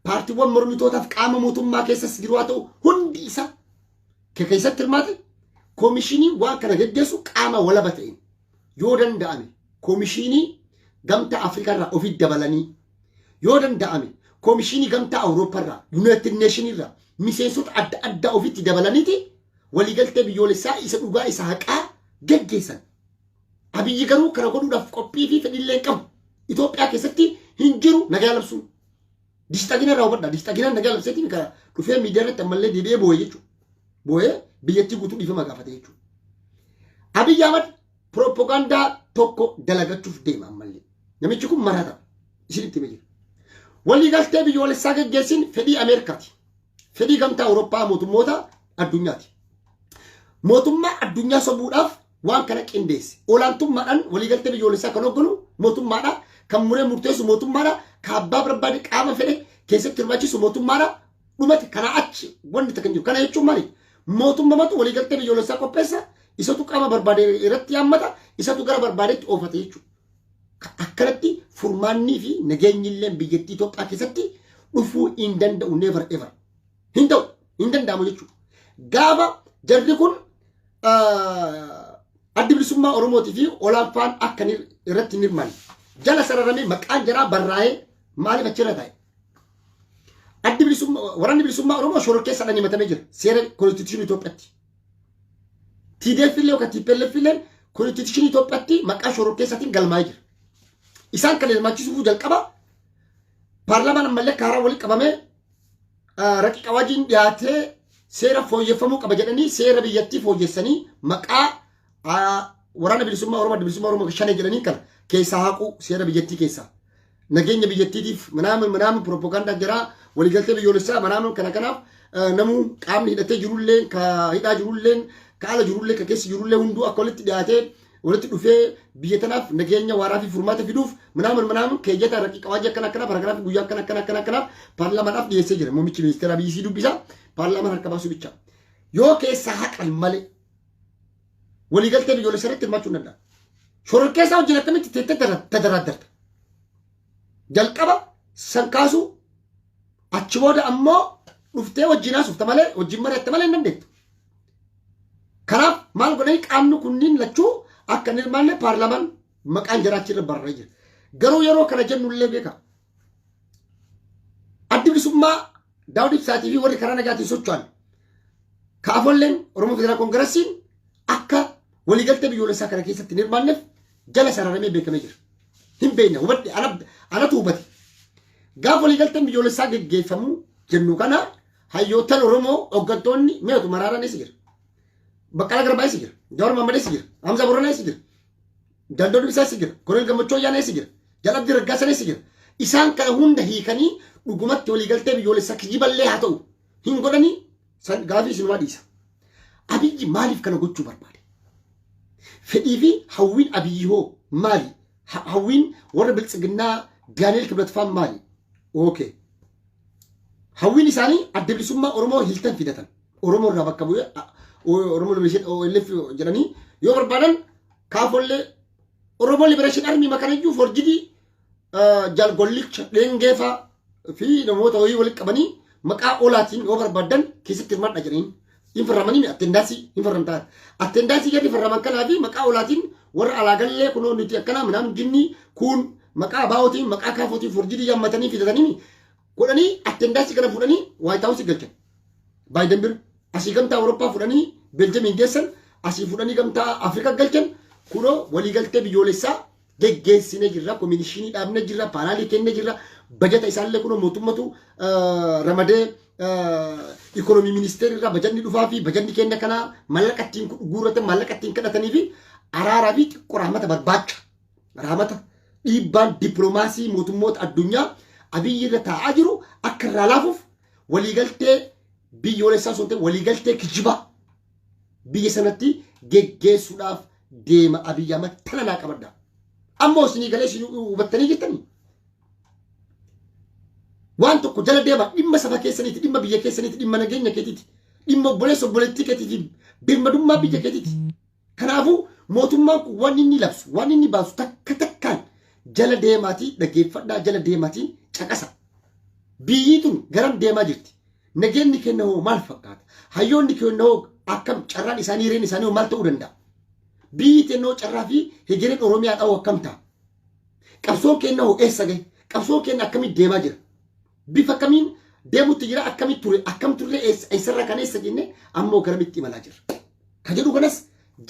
paartiiwwan mormitootaaf qaama mootummaa keessas jiru haa ta'u, hundi isaa ka keessatti hirmaate, koomishinii waan kana geggeessu qaama walaba ta'een, yoo danda'ame koomishinii Gamtaa Afrikaa irraa ofitti dabalanii, yoo danda'ame koomishinii Gamtaa Awurooppaa irraa, United Nation irraa miseensota adda addaa ofitti dabalaniiti waliigaltee biyyoolessaa isa dhugaa, isa haqaa geggeessan. Abiyyi garuu kana godhuudhaaf qophii fi fedhiillee hin qabu. Itoophiyaa keessatti hin jiru nagaa labsuun. Dishxagina irraa hubadhaa. Dishxaginaan nagaa labseetiin kana dhufee miidiyaa irratti ammallee deebi'ee boo'e jechuudha. Boo'ee biyyattii guutuu dhiifama gaafate jechuudha. Abiyyi Ahmad pirooppogaandaa tokko dalagachuuf deema ammallee. Namichi kun marata. Isinitti himee jira. Waliigaltee biyyoolessaa geggeessin fedhii Ameerikaati. Fedhii Gamtaa Awurooppaa, mootummoota addunyaati. Mootummaa addunyaa sobuudhaaf waan kana qindeesse. Olaantummaadhaan waliigaltee biyyoolessaa kan hoogganu mootummaadha. Kan muree murteessu mootummaadha. Kan abbaa barbaade qaama fedhe keessatti hirmaachisu mootummaadha. Dhumate, kanaa achi wanti takka hin jiru. Kana jechuun maali? Mootummamatu waliigaltee biyyoolessaa qopheessa. Isatu qaama barbaade irratti yaammata. Isatu gara barbaadetti oofata jechuudha. Akkanatti furmaannii fi nageenyi illee biyyattii Itoophiyaa keessatti dhufuu hin danda'u, never ever. Hin ta'u, hin danda'amu jechuudha. Gaafa jarri kun Addi Bilisummaa Oromootii fi Olaanfaan akka irratti hin hirmaanne jala sararamee maqaan jaraa barraa'ee maaliif achirra taa'e? Addi bilisummaa, waraanni bilisummaa Oromoo shororkeessaadhaan himatamee jira seera constitution Itoophiyaatti. TDF illee yookaan TPLF illee constitution Itoophiyaatti maqaa shororkeessaatiin galmaa'ee jira. Isaan kan hirmaachisuuf jalqaba paarlaamaan ammallee kaaraa walitti qabamee raqiqa wajjin dhiyaatee seera fooyyeffamuu qaba jedhanii seera biyyattii fooyyessanii maqaa waraana bilisummaa Oromoo, adda bilisummaa Oromoo shanee jedhanii kana keessaa haquu, seera biyyattii keessaa. Nageenya biyyattiitiif manaamin manaamin propagaandaa jira, waliigaltee biyyoolessaa manaamin kana. Kanaaf namuu qaamni hidhatee jirullee, ka hidhaa jirullee, ka ala jirullee, ka keessa jirullee hunduu akka walitti dhiyaatee walitti dhufee biyya tanaaf nageenya waaraa fi furmaata fiduuf manaamin manaamin keeyyata raqiqa waajjii akkana akkana paragraph guyyaa akkana akkana akkana akkanaaf paarlaamaadhaaf dhiyeessee jira. Muummichi ministeera biyyisii dubbisa, paarlaamaan harka baasuu bicha. Yoo keessaa haqan malee waliigaltee biyyoolessaa irratti hirmaachuu hin danda'a. Shororkeessaa wajjin akkamitti teettee tadaraaddarta? Jalqaba san kaasuu, achi booda ammoo dhuftee wajjin haasofta malee, wajjin mari'atta malee hin dandeettu. Kanaaf maal godhanii qaamni kunniin lachuu akka hin hirmaanne paarlaamaan maqaan jiraachii irra bararee jira. Garuu yeroo kana jennu illee beeka. Addi bilisummaa Daawud Ibsaatii fi warri karaa nagaatiin socho'an kaafolleen Oromoo Federaal Koongiresiin akka waliigaltee biyyoolessaa kana keessatti hin hirmaanneef jala sararamee beekamee jira. Hin beekne, hubadhe, anatu hubate. Gaafa waliigalteen biyyoolessaa geggeeffamu jennu kana hayyootan Oromoo hooggantoonni mi'atu Maraaraanis jira. Baqqalaa Garbaa jira. Jawar Mahammadis jira. Hamza Boranaa jira. Dandoo Dubbisaas jira. Koloneel Gammachuu Ayyaanaas jira. Jalabdi Raggaasanis jira. Isaan kana hunda hiikanii dhugumatti waliigaltee biyyoolessaa kijiballee haa ta'u hin godhanii san gaafii isinumaa dhiisa. Abiyyi maaliif kana gochuu barbaade? Fedhii fi hawwiin Abiyyi hoo maali? Hawwiin warra biltsiginnaa Daani'el Kibrat faan maali? Okay. Hawwiin isaanii adda bilisummaa Oromoo Hilton fidatan. Oromoo irraa bakka bu'ee Oromoo Liberation OLF jedhanii yoo barbaadan kaafollee Oromoo Liberation Army makanayyuu forjidii jalgollicha dheengeefaa fi namoota wayii walitti qabanii maqaa olaatiin yoo barbaadan keessatti hirmaadha jedhaniin hin farramanii attendance hin farramtaa. Attendance gadi farraman kanaa fi maqaa olaatiin warra alaagallee kunoo nuti akkanaa minaan jinnii kun maqaa abaa'ootiin maqaa kaafootiin forjidii yaammatanii fidatanii godhanii attendance kana fuudhanii White House galchan. Baayiden bira asii gamtaa Awurooppaa fudhanii Beeljamiin geessan, asii fuudhanii gamtaa Afrikaa galchan. Kunoo waliigaltee biyyoolessaa geggeessinee jirra, komishinii dhaabnee jirra, panel kennee jirra, bajata isaallee kunoo mootummatu ramadee, ikonomii ministeerri irraa bajanni dhufaa fi bajanni kenna kanaa maallaqa ittiin guurratan, maallaqa ittiin kadhatanii fi araaraa fi xiqqoo rahmata barbaacha. Rahmata dhiibbaan dippiloomaasii mootummoota addunyaa Abiyyi irra taa'aa jiru akka irraa laafuuf waliigaltee biyyoolessaa osoo hin ta'in waliigaltee kijibaa biyya sanatti geggeessuudhaaf deema Abiyyi Ahmad, tana naa qabadha. Ammoo isinii galee isin hubattanii jirtanii? Waan tokko jala deema, dhimma saba keessaniiti, dhimma biyya keessaniiti, dhimma nageenya keetiiti, dhimma obboleessa obboleettii keetiiti, birmadummaa biyya keetiiti. Kanaafuu mootummaan kun waan inni labsu, waan inni baasu takka takkaan jala deemaatii dhaggeeffadhaa, jala deemaatii caqasa. Biyyi tun garam deemaa jirti? Nageenyi kenna hoo maal fakkaata? Hayyoonni kenna hoo akkam, carraan isaanii, hireen isaanii hoo maal ta'uu danda'a? Biyyi tennoo carraa fi hegereen Oromiyaa dha'uu akkam ta'a? Qabsoon kenna hoo eessa gahe? Qabsoon kenna akkamitti deemaa jira? Bifa kamiin deemutti jira? Akkamitti ture? Akkam turre? Eessa eessarraa kan eessa jenne ammoo garamitti imalaa jira? Ka jedhu kanas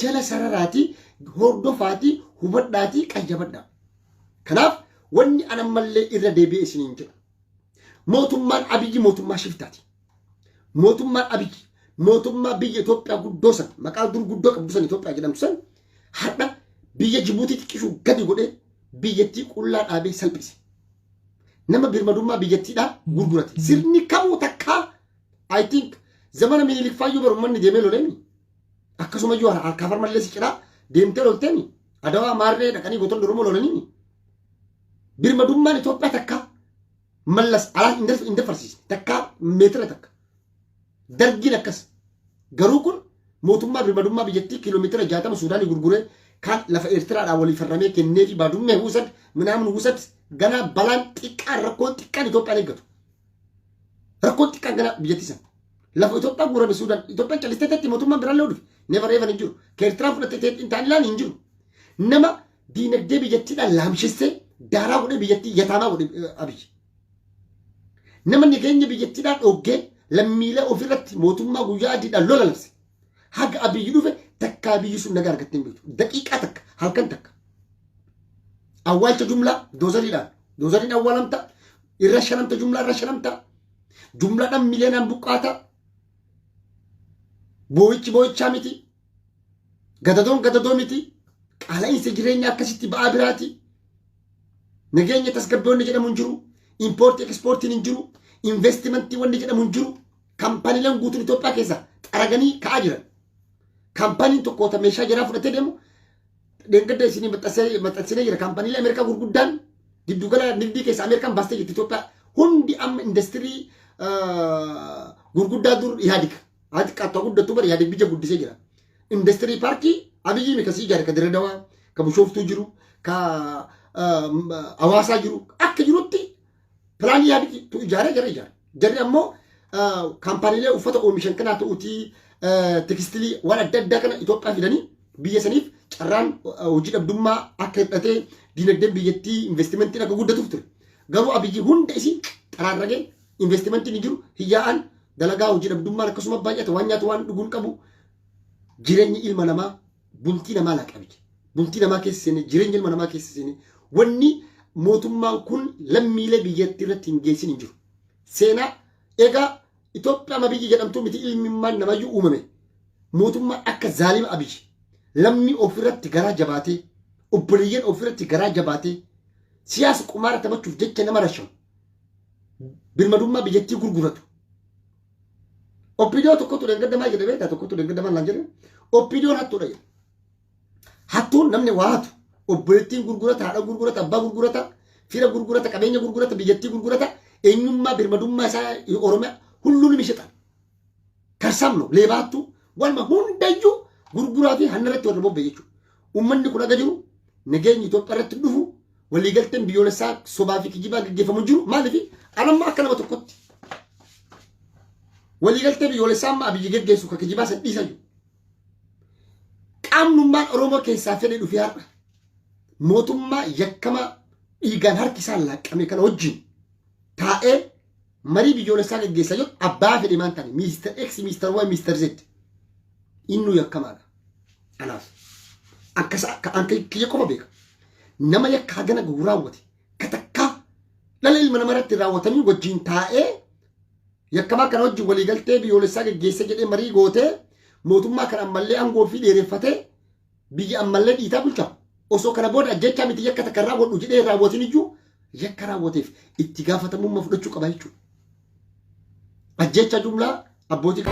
jala sararaatii hordofaatii hubadhaatii qayyabadhaa. Kanaaf wanni an ammallee irra deebi'ee isiniin jedhu, mootummaan Abiyyi mootummaa shiftaati. Mootummaan Abiyyi mootummaa biyya Itoophiyaa guddoo san, maqaa dur guddoo qabdu san, Itoophiyaa jedhamtu san har'a biyya Jibuutii xiqqishuu gadi godhee biyyattii qullaa dhaabee salphise. Nama birmadummaa biyyattiidhaa gurgurate. Sirni kamuu takkaa, I think, zamana Minilik faayyuu bar uummanni deemee loleemi. Akkasumayyuu harkaa farmallee si cinaa deemtee lolteemi. Adawaa maarree dhaqanii gootonni Oromoo lolaniimi. Birmadummaan Itoophiyaa takkaa Mallas alaa hin dafarsiisne takkaa meetira takka. Dargiin akkas. Garuu kun mootummaa birmadummaa biyyattii kiiloomeetira 60 Suudaanii gurguree, kan lafa Eertiraadhaan walii farramee kennee fi Baadummee wusad minaamin wusad ganaa balaan xiqqaan, rakkoon xiqqaan Itoophiyaan eeggatu. Rakkoon xiqqaan ganaa biyyattii sana. Lafa Itoophiyaa guurame Suudaan, Itoophiyaan callistee teetti mootummaan biraallee dhufe. Never ever hin jiru. Ka Eertiraan fudhatte teetti hin taane hin jiru. Nama diinagdee biyyattiidhaan laamshessee daaraa godhee biyyattii yataamaa godhe Abiyyi. Nama nageenya biyyattiidhaan dhoggee lammiilee ofirratti mootummaa guyyaa adiidhaan lola labse. Haga Abiyyi dhufe takkaa biyyi sun nagaa argattee hin beektu. Daqiiqaa takka, halkan takka. Awwaalcha jumlaa doozariidhaan. Doozariin awwaalamta, irra shanamta jumlaa irra shanamta. Jumlaadhaan miliyoonaan buqqaata. Boo'ichi boo'ichaa miti. Gadadoon gadadoo miti. Qaala'insa jireenyaa akkasitti ba'aa biraati. Nageenya tasgabbii wanni jedhamu hin jiru. Impoortii ekspoortiin hin jiru. Investimentii wanni jedhamu hin jiru. Kaampaniileen guutuun Itoophiyaa keessa xaraganii ka'aa jiran. Kaampaniin tokko ta meeshaa jaraa fudhatee deemu dheengadda isinii maxxansinee jira. Kaampaniilee Ameerikaa gurguddaan giddugala nigdii keessa Ameerikaan baastee jirti Itoophiyaa. Hundi amma industirii gurguddaa dur Ihaadig. Haa xiqqaattu haa guddattu bara Ihaadig biyya guddisee jira. Industirii paarkii Abiyyi miti kasii ijaare ka Dirre Dawaa, ka Bishooftuu jiru, ka Hawaasaa jiru akka jirutti pilaanii Ihaadig ijaaree jara ijaare. Jarri ammoo kaampaaniilee uffata oomishan kanaa ta'uutii tekstilii waan adda addaa kana Itoophiyaa fidanii biyya saniif carraan hojii dhabdummaa akka hir'atee diinagdeen biyyattii investimentiin akka guddatuuf ture. Garuu Abiyyi hunda isii xaraarragee investimentiin hin jiru hiyyaa'an dalagaa hojii dhabdummaan akkasuma baay'ate waan nyaatu waan dhuguun qabu jireenyi ilma namaa bultii namaa laaqabite. Bultii namaa keessa seenee jireenya ilma namaa keessa seenee wanni mootummaan kun lammiilee biyyattii irratti hin geessin hin jiru. Seenaa egaa Itoophiyaa ma biyyi jedhamtu miti ilmimmaan namayyuu uumame. Mootummaan akka zaalima Abiyyi lammii ofirratti garaa jabaatee obboleeyyan ofirratti garaa jabaatee siyaasa qumaara taphachuuf jecha nama rashamu birmadummaa biyyattii gurguratu. Oppidoo tokkotu dheengadda maal jedhe beektaa tokkotu dheengadda maal naan jedhe oppidoon hattuudha jedhe. Hattuun namni waa hatu obboleettiin gurgurata haadha gurgurata abbaa gurgurata fira gurgurata qabeenya gurgurata biyyattii gurgurata eenyummaa birmadummaa isaa Oromiyaa hulluu ni mishaxan. Karsamno leebaattuu walma hundayyuu gurguraa fi hanna irratti warra bobba'e jechuudha. Uummanni kun aga jiru nageenyi Itoophiyaa irratti dhufu waliigalteen biyyoolessaa sobaa fi kijibaa gaggeeffamu jiru maaliif anamma akka nama tokkotti waliigaltee biyyoolessaa amma Abiyyi geggeessu ka kijibaa san dhiisa jiru. Qaamnummaan Oromoo keessaa fedhe dhufee har'a mootummaa yakkamaa dhiigaan harki isaa laaqqame kana wajjin taa'ee marii biyyoolessaa geggeessaa jiru abbaa fedhe maan taane Mister X, Mister Y, Mister Z innuu yakkamaadha. Anaaf akkasa akka an kiyya qofa beeka. Nama yakka hagana gahu raawwate ka takkaa dhala ilma nama irratti raawwatamii wajjin taa'ee yakkamaa kana wajjin waliigaltee biyyoolessaa geggeessa jedhee marii gootee mootummaa kana ammallee aangoo fi dheereffatee biyya ammallee dhiitaa bulcha. Osoo kana booda ajjechaa miti yakka takka raawwadhu jedhee raawwatin iyyuu yakka raawwateef itti gaafatamummaa fudhachuu qaba jechuudha. Ajjeechaa jumlaa abbootii